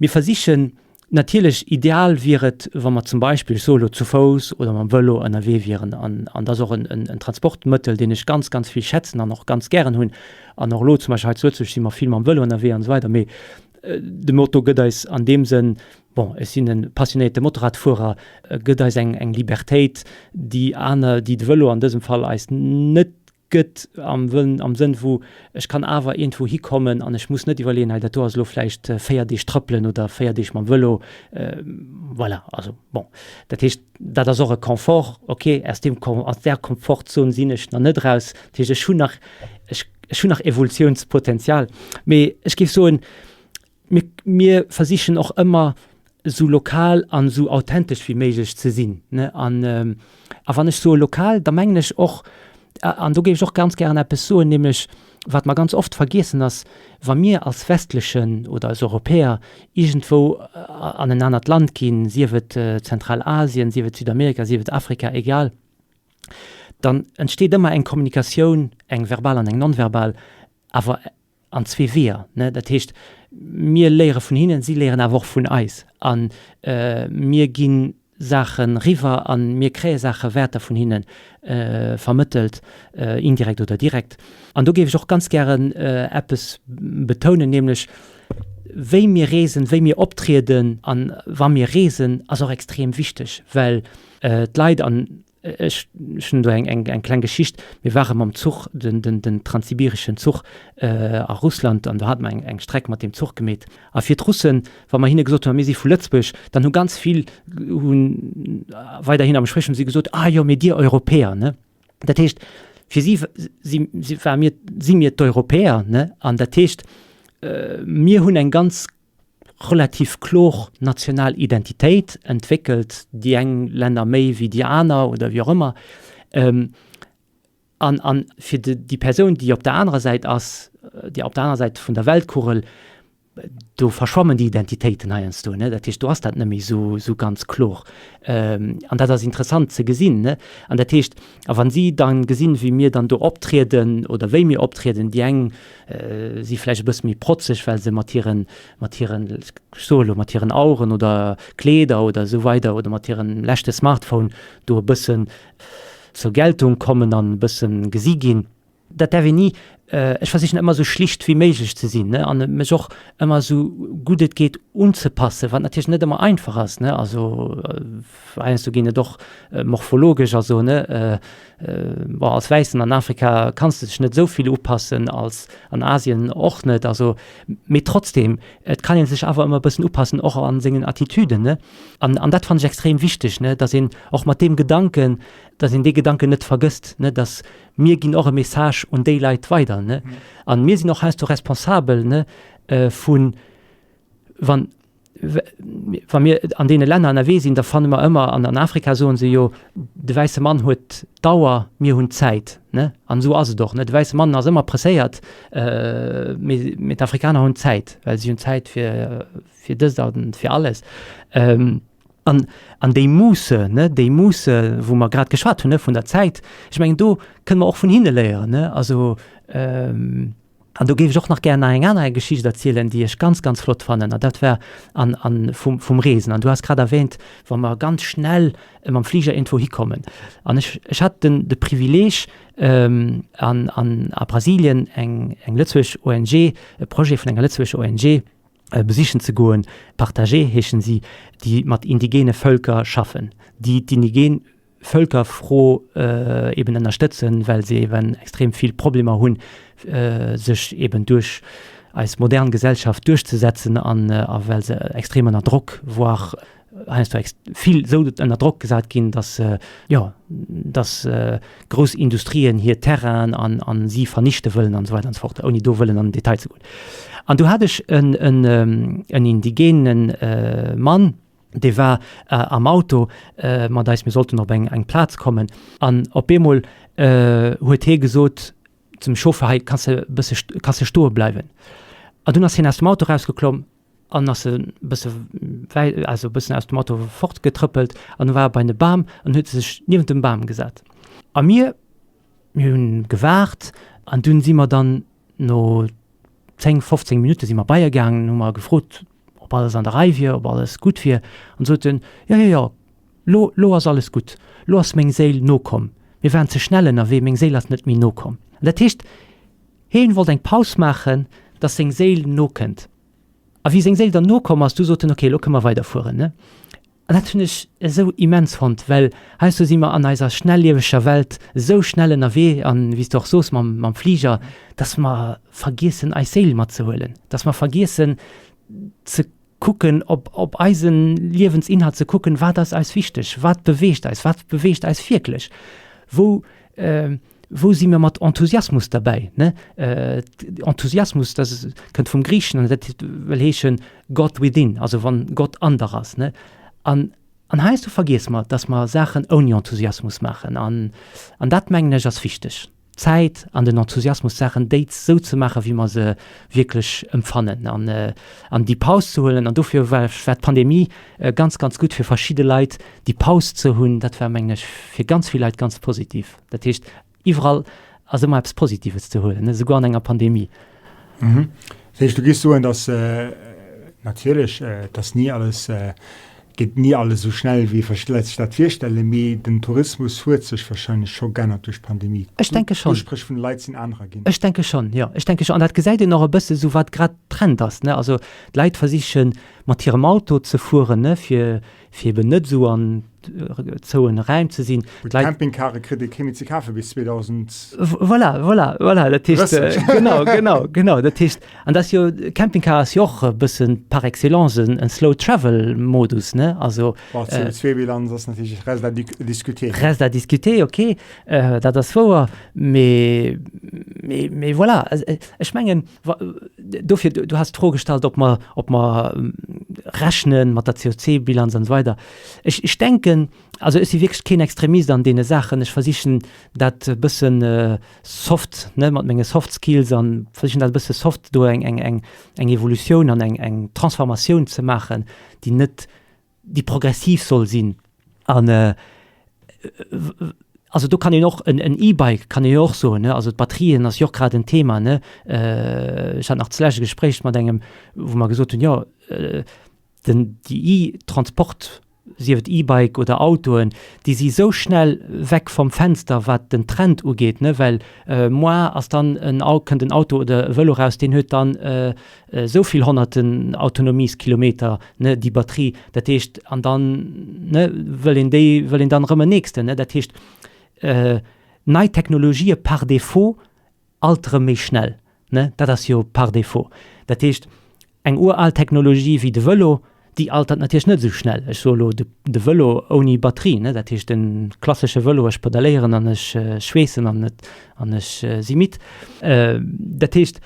Mir versichen natierlech, ideal wier et, wa mer zum Beispill, ech soe elo, zu Fouss oder mam Vëlo ënnerwee wieren. An dat ass och en Transportmëttel, deen ech ganz, ganz vill schätzen an och ganz gären hunn. An och elo zum Beispill hei zu Lëtzebuerg si mer vill mam Vëlo ënnerwee an esou weider. Mee de Moto gëtt eis an deem Sënn, bon, ech sinn e passionéierte Motorradfuerer, gëtt eis eng, eng Libertéit, déi aner, déi de Vëlo an dësem Fall eis net gëtt, am Wënn, am Sënn wou ech kann awer iergendwou hikommen an ech muss net iwwerleeën, hei dat do ass elo vläicht 4 Deeg trëppelen oder 4 Deeg mam Vëlo. Voilà, also bon, dat heescht, Dat ass och e Confort, ok, aus deem, aus där Komfortzon sinn ech nach net eraus. Dat heescht, ech hunn nach, ech, ech hunn nach Evolutiounspotenzial. Mee ech géif soen, mir, mir versichen och ëmmer esou lokal an esou authentesch wéi méiglech ze sinn, ne. An, a wann ech soe lokal, da mengen ech och, an do géif ech och ganz gären eppes soen, nämlech wat mer ganz oft vergiessen ass, wa mir als westlechen oder als Europäer iergendwou an en anert Land ginn, sief et Zentralasien, sief et Südamerika, sief et Afrika, egal, dann entsteet ëmmer eng Kommunikatioun, eng verbal an eng non-verbal, awer an zwee Weeër. Dat heescht, mir léiere vun hinnen, si léieren awer och vun eis. A mir ginn Saache riwwer a mir kréie Saache, Wäerter vun hinne vermëttelt, indirekt oder direkt. An do géif ech och ganz gären eppes betounen, nämlech wéi mir reesen, wéi mir optrieden a wa mir reesen, ass och extrem wichteg, well d'Leit an Ech hunn do eng kleng Geschicht. Mir ware mam Zuch, den transsibireschen Zuch a Russland, an do hate mer eng Streck mat deem Zuch gemeet. A fir d'Russen, wa mer hinne gesot hunn, mir si vu Lëtzebuerg, dann hu ganz vill hunn weiderhin am Gespréich hu si gesot, ah jo, mee dir Europäer, ne? Dat heescht, fir si si ware mir, si mir d'Europäer, ne? An dat heescht, mir hunn eng ganz relativ klor national Identitéit entwéckelt, déi eng Länner méi wéi déi aner oder wéi och ëmmer. An, an fir déi Persoun, déi op der anerer Säit ass, déi op der anerer Säit vun der Weltkugel, do verschwammen déi Identitéiten heiansdo, ne. Dat heescht, do ass dat net méi esou, esou ganz klor. An dat ass interessant ze gesinn, ne. An dat heescht, a wann si dann gesinn, wéi mir dann do optrieden oder wéi mir optrieden, déi eng si vläicht e bësse méi protzeg, well se mat hiren, mat hiren, ech soe elo, mat hiren Aueren oder Kleeder oder esou weider oder mat hirem leschte Smartphone do e bëssen zur Geltung kommen an e bësse gesi ginn. Dat däerf een ni, ech versichen ëmmer esou schlicht wéi méiglech ze sinn, ne, an mech och ëmmer esou gutt et geet unzepassen, wat natierlech net ëmmer einfach ass, ne, also heiansdo ginn et och morphologesch, also ne, bon, als Wäissen an Afrika kanns de dech net esou vill upassen, als an Asien och net, also mee trotzdem, et kann ee sech awer ëmmer e bëssen upassen, och a sengen Attitüden, ne, an an dat fannen ech extrem wichteg, ne, datt een och mat deem Gedanken, datt een dee Gedanken net vergësst, ne, datt mir ginn och e Message un déi Leit weider, ne, an mir sinn och heiansdo responsabel, ne, vu wann. Wa mir an deene Länner ënnerwee sinn, da fanne mer ëmmer, an an Afrika soen se jo, de wäisse Mann huet d'Auer, mir hunn d'Zäit. Ne? An esou ass et och. Ne? De wäisse Mann ass ëmmer presséiert, mee, mee d'Afrikaner hunn d'Zäit, well si hunn Zäit fir, fir dëst a fir alles. An, an déi Musse, ne, déi Musse, wou mer grad geschwat hunn, ne, vun der Zäit, ech mengen, do kënne mer och vun hinne léieren. Ne? Also, An do géif ech och nach gär nach eng aner Geschicht erzielen, déi ech ganz, ganz flott fannen, an dat war an, an vum, vum Reesen. An du has grad erwähnt, wa mer ganz schnell mam Fliger iergendwou hikommen. An ech, ech hat den, de Privileeg, an, an a Brasilien eng, eng lëtzebuergesch ONG, e Projet vun enger lëtzebuergescher ONG besichen ze goen, Partager heeschen si, déi mat indigene Völker schaffen, déi d'indigen Vëlkerfro eben ënnerstëtzen, well se eben extrem vill Problemer hunn, sech eben duerch eis modern Gesellschaft duerchzesetzen an a well se extrem ënner Drock, voire heiansdo vill esou ënner Drock gesat ginn, datt se, jo, datt grouss Industrien hir Terrainen an an si vernichte wëllen an esou weider an esou fort, ouni do wëllen an den Detail ze goen. An do hat ech en en indigene Mann, Dee war am Auto mat eis, mir sollten op eng eng Plaz kommen an op eemol huet hie gesot zum Chauffeur, hei kanns de e bësse kanns de stoe bleiwen. An dunn ass hien aus dem Auto rausgeklomm an ass e bësse wäi also e bëssen aus dem Auto fortgetrëppelt an du war e bei de Bam an huet sech niewent dem Bam gesat. A mir, mir hunn gewaart an dunn si mer dann no 10, 15 Minutte si mer bei e gaangen, hu mer gefrot, ob alles an der Rei wier, ob alles gutt wier, an sot en, Jo, jo, jo, lo, lo ass alles gutt, lo ass meng Séil nokomm, mir waren ze schnell ënnerwee, meng Séil ass net méi nokomm. An dat heescht, hien wollt eng Paus maachen, dass seng Séil nokënnt. A wéi seng Séil dann nokomm ass, du sot en, Ok, lo kënne mer weiderfueren, ne? An dat hunn ech esou immens fonnt, well heiansdo si mer an eiser schnellieweger Welt esou schnell ënnerwee, an wéi s de och soos mam, mam Fliger, dass mer vergiessen eis Séil matzehuelen, dass mer vergiessen ze kucken, op, op eise Liewensinhalt ze kucken, wat ass eis wichteg, wat beweegt eis, wat beweegt eis wierklech, wou, wou si mir mat Enthusiasmus derbäi, ne? Enthusiasmus, dat kënnt vum Griichen an dat wëll heeschen God within, also wann Gott an der ass, ne? An, an heiansdo vergiesse mer, dass mer Saachen ouni Enthusiasmus maachen an, an dat mengen ech ass wichteg, d'Zäit an den Enthusiasmus, d'Saachen déi esou ze maachen, wéi mer se wierklech empfannen an, an déi Paus ze huelen. An dofir war, war d'Pandemie ganz, ganz gutt fir verschidde Leit, déi Paus ze hunn. Dat war mengen ech fir ganz vill Leit ganz positiv. Dat heescht, iwwerall ass ëmmer eppes Positives ze huelen, esouguer an enger Pandemie. Dat heescht, du géifs soen, datt natierlech, et ass ni alles, geet ni alles esou schnell, wéi verschidde Leit sech dat virstellen, mee den Tourismus huet sech warscheinlech scho geännert duerch d'Pandemie. Ech denke schonn. D'Uspréch vun de Leit sinn anerer ginn. Ech denke schonn, jo. Ech denke schonn. An dat gesäit een och e bësse sou, wat grad Trend ass, ne. Also d'Leit versiche mat hirem Auto ze fueren, ne, fir fir eben net esou an zouen Räim ze sinn. Gutt, Campingcare kritt ee kee méi ze kafe bis 2030. Voilà, voilà, voilà, dat heescht, genau, genau, genau, dat heescht, an dat ass jo, Campingcar ass jo och e bëssen par excellence en, en slow travel Modus, ne, also. Bon, d'CO2-Bilanz ass natierlech reste à discuter. Reste à discuter, ok, dat ass wouer, mee, mee, mee voilà, ech mengen, Dofir, du has d'Fro gestallt, ob mer, ob mer rechne mat der CO2-Bilanz an esou weider. Ech, ech denken, also ech si wierklech keen Extremist an deene Saachen. Ech versichen dat e bëssen soft, ne, mat menge soft skills a versichen dat e bësse soft do eng, eng, eng, eng Evolutioun an eng, eng Transformatioun ze maachen, déi net, déi progressiv soll sinn an also do kann een och en en E-Bike kann ee jo och soen ne, also d'Batterien ass jo och grad en Thema ne. Ech hat nach zulescht e Gespréich mat engem wou mer gesot hunn, jo den déi E-Transport, sief et E-Bike oder Autoen, déi si sou schnell weg vom Fenster wat den Trend ugeet ne, well moar ass dann en Au kënnt en Auto oder e Vëlo raus, deen huet dann Esou vill honnerten Autonomieskilometer, ne, déi Batterie, dat heescht, an dann, ne, wëll een déi, wëll een dann erëm en nächsten, ne. Dat heescht, nei Technologië par défaut altere méi schnell, ne, dat ass jo par défaut. Dat heescht, eng ural Technologie wéi de Vëlo, déi altert natierlech net esou schnell. Ech soe elo de, de Vëlo ouni Batterie, ne, dat heescht de klassesche Vëlo, ech pedaléieren an ech schweessen an et, an ech si midd. Dat heescht.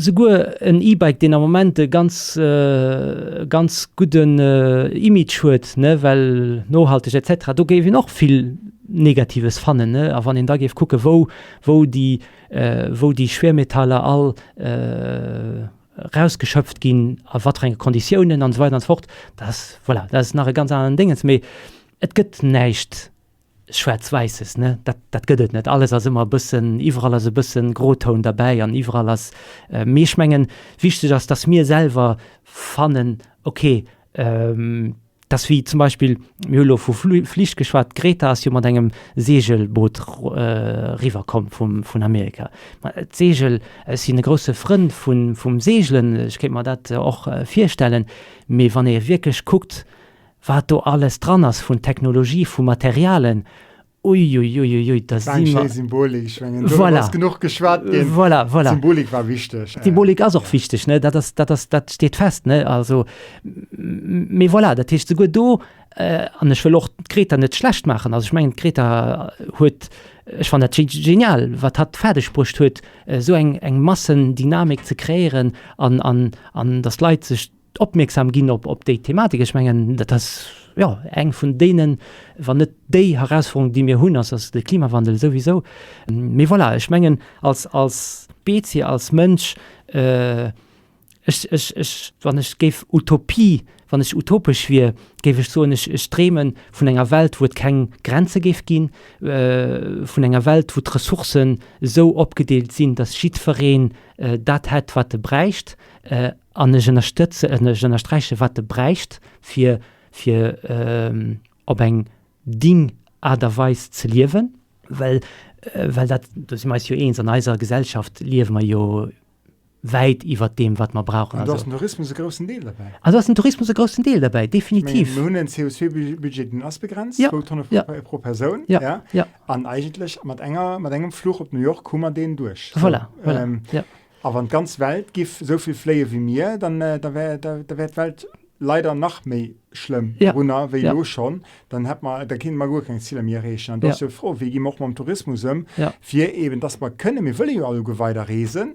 Souguer en E-Bike, deen am Moment e ganz, ganz gudden Image huet, ne, well nohalteg et cetera, do géif een och vill Negatives fannen, ne. A wann een da géif kucken, wou, wou déi, wou déi Schwermetaller all erausgeschöpft ginn, a wat fir enge Konditiounen an esou weider an esou fort, dat ass, voilà, dat ass nach e ganz aneren Déngens. Mee et gëtt näischt Schwaarz-Wäisses, ne, dat, dat gëtt et net. Alles ass ëmmer e bëssen, iwwerall ass e bëssen Grotoun derbäi an iwwerall ass, mee ech mengen, wichteg ass, dass mir selwer fannen, okay, dass wéi zum Beispill, mir hu lo vu Flich geschwat, d'Greta ass jo mat engem Seegelboot eriwwerkomm vum, vun Amerika. Ma d'Seegel, ech sinn e grousse Frënd vun, vum Seegelen, ech kéint mer dat och virstellen, mee wann ee wierklech kuckt, Wat do alles dran ass vun Technologie, vu Materialen, uiuiuiui, da si mer. Eng schéi Symbolik, ech mengen, doriwwer ass genuch geschwat ginn. Voilà, voilà. D'Symbolik war wichteg. D'Symbolik ass och wichteg, ne, dat ass, dat ass, dat steet fest, ne, also, mee voilà, dat heescht, souguer do, an ech wëll och d'Greta net schlecht maachen, also ech mengen, d'Greta huet, ech fannen dat genial, wat hatt fäerdeg bruecht huet, esou eng, eng Massendynamik ze kreéieren an, an, an datt d'Leit sech opmierksam ginn op op déi Thematik. Ech mengen, dat ass, jo, eng vun deenen, wann net déi Herausforderung, déi mir hunn, ass ass de Klimawandel souwisou. Mee voilà, ech mengen, als als Spezie, als Mënsch, ech ech ech, wann ech géif Utopie, wann ech utopesch wier, géif ech soen, ech ech dreeme vun enger Welt, wou et keng Grenze géif ginn, vun enger Welt, wou d'Ressourcen esou opgedeelt sinn, datt jiddwereen dat hätt, wat e bräicht. An ech ënnerstëtze, ech ënnersträiche wat e bräicht, fir, fir op eng digne Aart a Weis ze liewen, well, well dat, do si mer eis jo eens, an eiser Gesellschaft liewe mer jo wäit iwwert deem, wat mer brauchen. An do ass den Tourismus e groussen Deel derbäi. An do ass den Tourismus e groussen Deel derbäi, definitiv. Ech mengen, mir hunn en CO2-Budget, deen ass begrenzt, zwou Tonne pro Persoun. Ja, ja. An eigentlech mat enger, mat engem Fluch op New York hu mer deen duerch. Voilà, voilà, ja. A wann d'ganz Welt giff esou vill fléie wéi mir, dann da wär da wär d'Welt leider nach méi schlëmm drunner wéi elo schonn. Dann hätt mer, da kéinte mer guer keng Ziler méi erreechen. An do ass jo d'Fro, wéi gi mer och mam Tourismus ëm, fir eben, dass mer kënnen, mir wëlle jo alleguer weider reesen,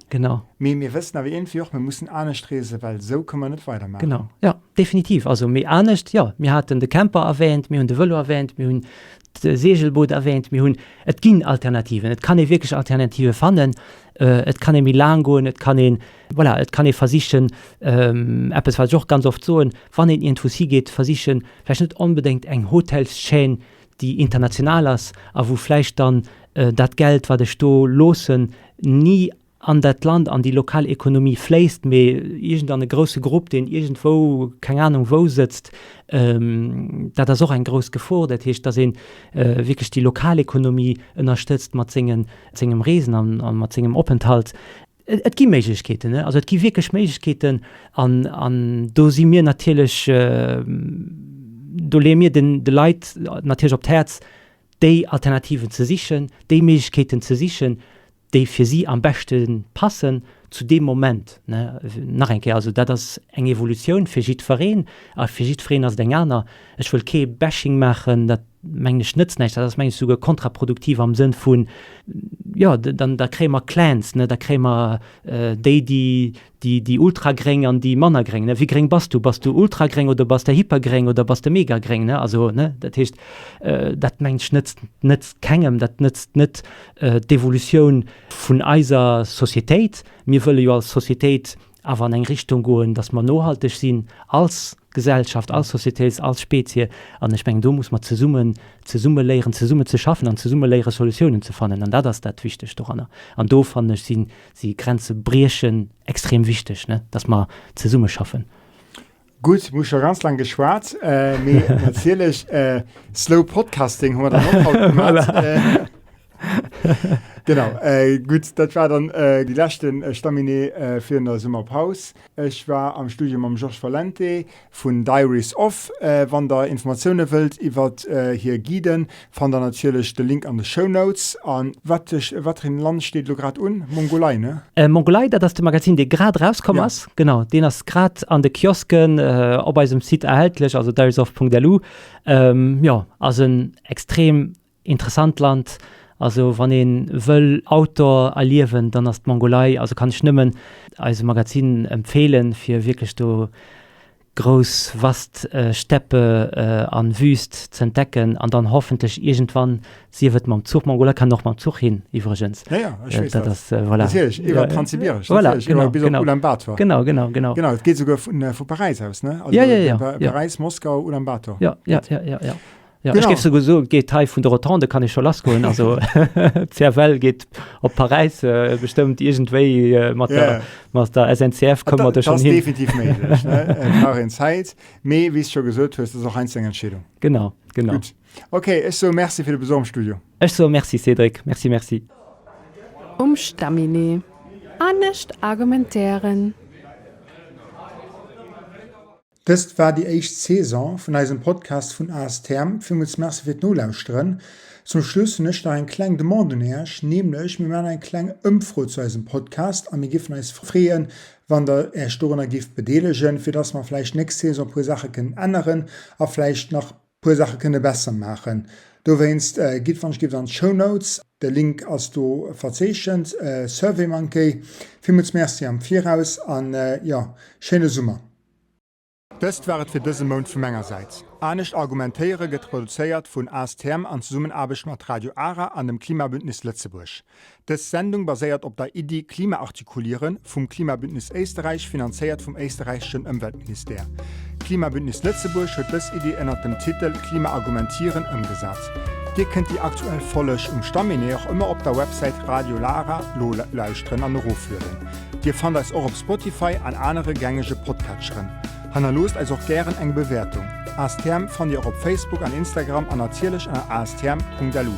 mee mir wëssen awer iergendwéi och, mir mussen anescht reesen, well esou kënne mer net weidermaachen. Genau, jo, definitiv. Also méi anescht, jo, mir haten de Camper erwähnt, mir hunn de Vëlo erwähnt, mir hunn d'Seegelboot erwähnt, mir hunn, et ginn Alternativen, et kann ee wierklech Alternative fannen, et kann ee méi laang goen, et kann een, voilà, et kann ee versichen, eppes wat ech och ganz oft soen, wann een iergendwous higeet, versichen, vläicht net onbedéngt eng Hotelschaîne, déi international ass a wou vläicht dann dat Geld, wat ech do loossen, ni an dat Land, an déi lokal Ekonomie fléisst, mee iergend an e grousse Grupp, deen iergendwou, keng Anung wou sëtzt, dat ass och eng grouss Gefor. Dat heescht, datt ee wierklech déi lokal Ekonomie ënnerstëtzt mat sengen, sengem Reesen an a mat sengem Openthalt. Et gi Méiglechkeeten, ne? Also et gi wierklech Méiglechkeeten an, an do si mir natierlech, do leeë mir den, de Leit natierlech op d'Häerz, déi Alternativen ze sichen, déi Méiglechkeeten ze sichen, déi fir si am beschte passen zu deem Moment. Nach eng Kéier, also dat ass eng Evolutioun fir jiddwereen a fir jiddwereen ass et eng aner. Ech wëll kee Bashing maachen, dat mengen ech nëtzt näischt, dat ass mengen ech souguer kontraproduktiv am Sënn vun, jo dann da kréie mer Clans, ne, da kréie mer déi, déi Déi, déi ultragréng an déi manner gréng, ne? Wéi gréng bass du? Bass du ultragréng oder bass de hypergréng oder bass de megagréng, ne? Also, ne, dat heescht, dat mengt ech nëtzt, nëtzt kengem, dat nëtzt net d'Evolutioun vun eiser Societéit. Mir wëlle jo als Societéit awer an eng Richtung goen, dass mer nohalteg sinn als Gesellschaft, als Societéit, als Spezie. An ech mengen, do muss mer zesummen, zesumme léieren, zesumme ze schaffen an zesumme léiere Solutiounen ze fannen. An dat ass dat Wichtegt doranner. An do, fannen ech, sinn, si Grenze briechen extrem wichteg, ne, dass mer zesumme schaffen. Gutt, mir hu scho ganz laang geschwat, mee natierlech Slow Podcasting hu mer dann och haut gemaach. Genau, gutt, dat war dann déi leschte Staminee virun der Summerpaus. Ech war am Studio mam Georges Valente vun Diaries Of. Wann der Informatioune wëllt iwwert hir Guiden, fannt der natierlech de Link an de Show Notes. A wat wat fir een Land steet elo grad un? Mongolei, ne? Mongolei, dat ass de Magazin, dee grad erauskomm ass. Genau, deen ass grad an de Kiosken, op eisem Site erhältlech, also diariesof.lu. Jo, ass en extrem interessant Land. Also wann ee wëll Outdoor erliewen, dann ass d'Mongolei, also kann ech nëmmen eise Magazin empfeelen, fir wierklech do grouss vast Steppe an Wüst z'entdecken an dann hoffentlech iergendwann, sief et mam Zuch, Mongolei kann een och mam Zuch hin iwwregens. Ja, ja, ech weess dat. Dat ass, voilà. Natierlech, iwwer Transsibiresch, voilà, natierlech, iwwer bis op Ulan Bator. Genau, genau, genau. Genau, et geet souguer vun, vu Paräis aus, ne? Also, ja, ja, ja, ja. Paräis, Moskau, Ulan Bator. Ja, ja, ja, ja, ja. Ja, ech géif souguer soen, geet hei vun der Rotonde kann ee scho lassgoen. Also d'CFL geet op Paräis äh, bestëmmt iergendwéi äh, mat der, mat der SNCF komme mer do schonn hin. Dat ass definitiv méiglech, ne? Et brauch een Zäit, mee wéi s de scho gesot hues, dat ass och heiansdo eng Entscheedung. Genau, genau. Gutt. Okay, ech soe Merci fir de Besuch am Studio. Ech soe Merci, Cédric. Merci, merci. Um Stamminet. Anescht argumentéieren. Dëst war déi éischt Saison vun eisem Podcast vun ASTM. Villmools Merci fir d'Nolauschteren. Zum Schluss hunn ech nach eng kleng Demande un Äech, nämlech mir maachen eng kleng Ëmfro zu eisem Podcast a mir giffen eis freeën, wann der Äech dorunner gifft bedeelegen, fir dass mer vläicht nächst Saison e puer Saache kënnen änneren a vläicht nach puer Saache kënne besser maachen. Dowéinst gitt wann ech giff an d'Show Notes, de Link ass do verzeechent, SurveyMonkey. Villmools Merci am Viraus an jo, schéine Summer! Dëst war et fir dëse Mount vu menger Säit. Anescht argumentéiere gëtt produzéiert vun ASTM an Zesummenaarbecht mat Radio Ara an dem Klimabündnis Lëtzebuerg. Dës Sendung baséiert op der Iddi Klima artikulieren vum Klimabündnis Éisterräich, finanzéiert vum éisterräicheschen Ëmweltministère. Klimabündnis Lëtzebuerg huet dës Iddi ënnert dem Titel Klima argumentieren ëmgesat. Dir kënnt déi aktuell Folleg um Stamminet och ëmmer op der Websäit Radio Lara nolauschteren an eroflueden. Dir fannt eis och op Spotify an anere gängege Podcatcheren. Hannerloosst eis och gären eng Bewäertung. ASTM fannt Dir och op Facebook an Instagram an natierlech ënner astm.lu.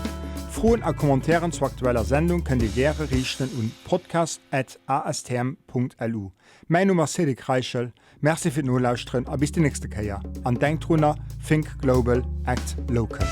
Froen a Commentairen zur aktueller Sendung kënnt Dir gäre riichten un podcast@astm.lu. Mäin Numm ass Cédric Reichel, Merci fir d'Nolauschteren a bis déi nächste Kéier. An denkt drunner, Think global, act local.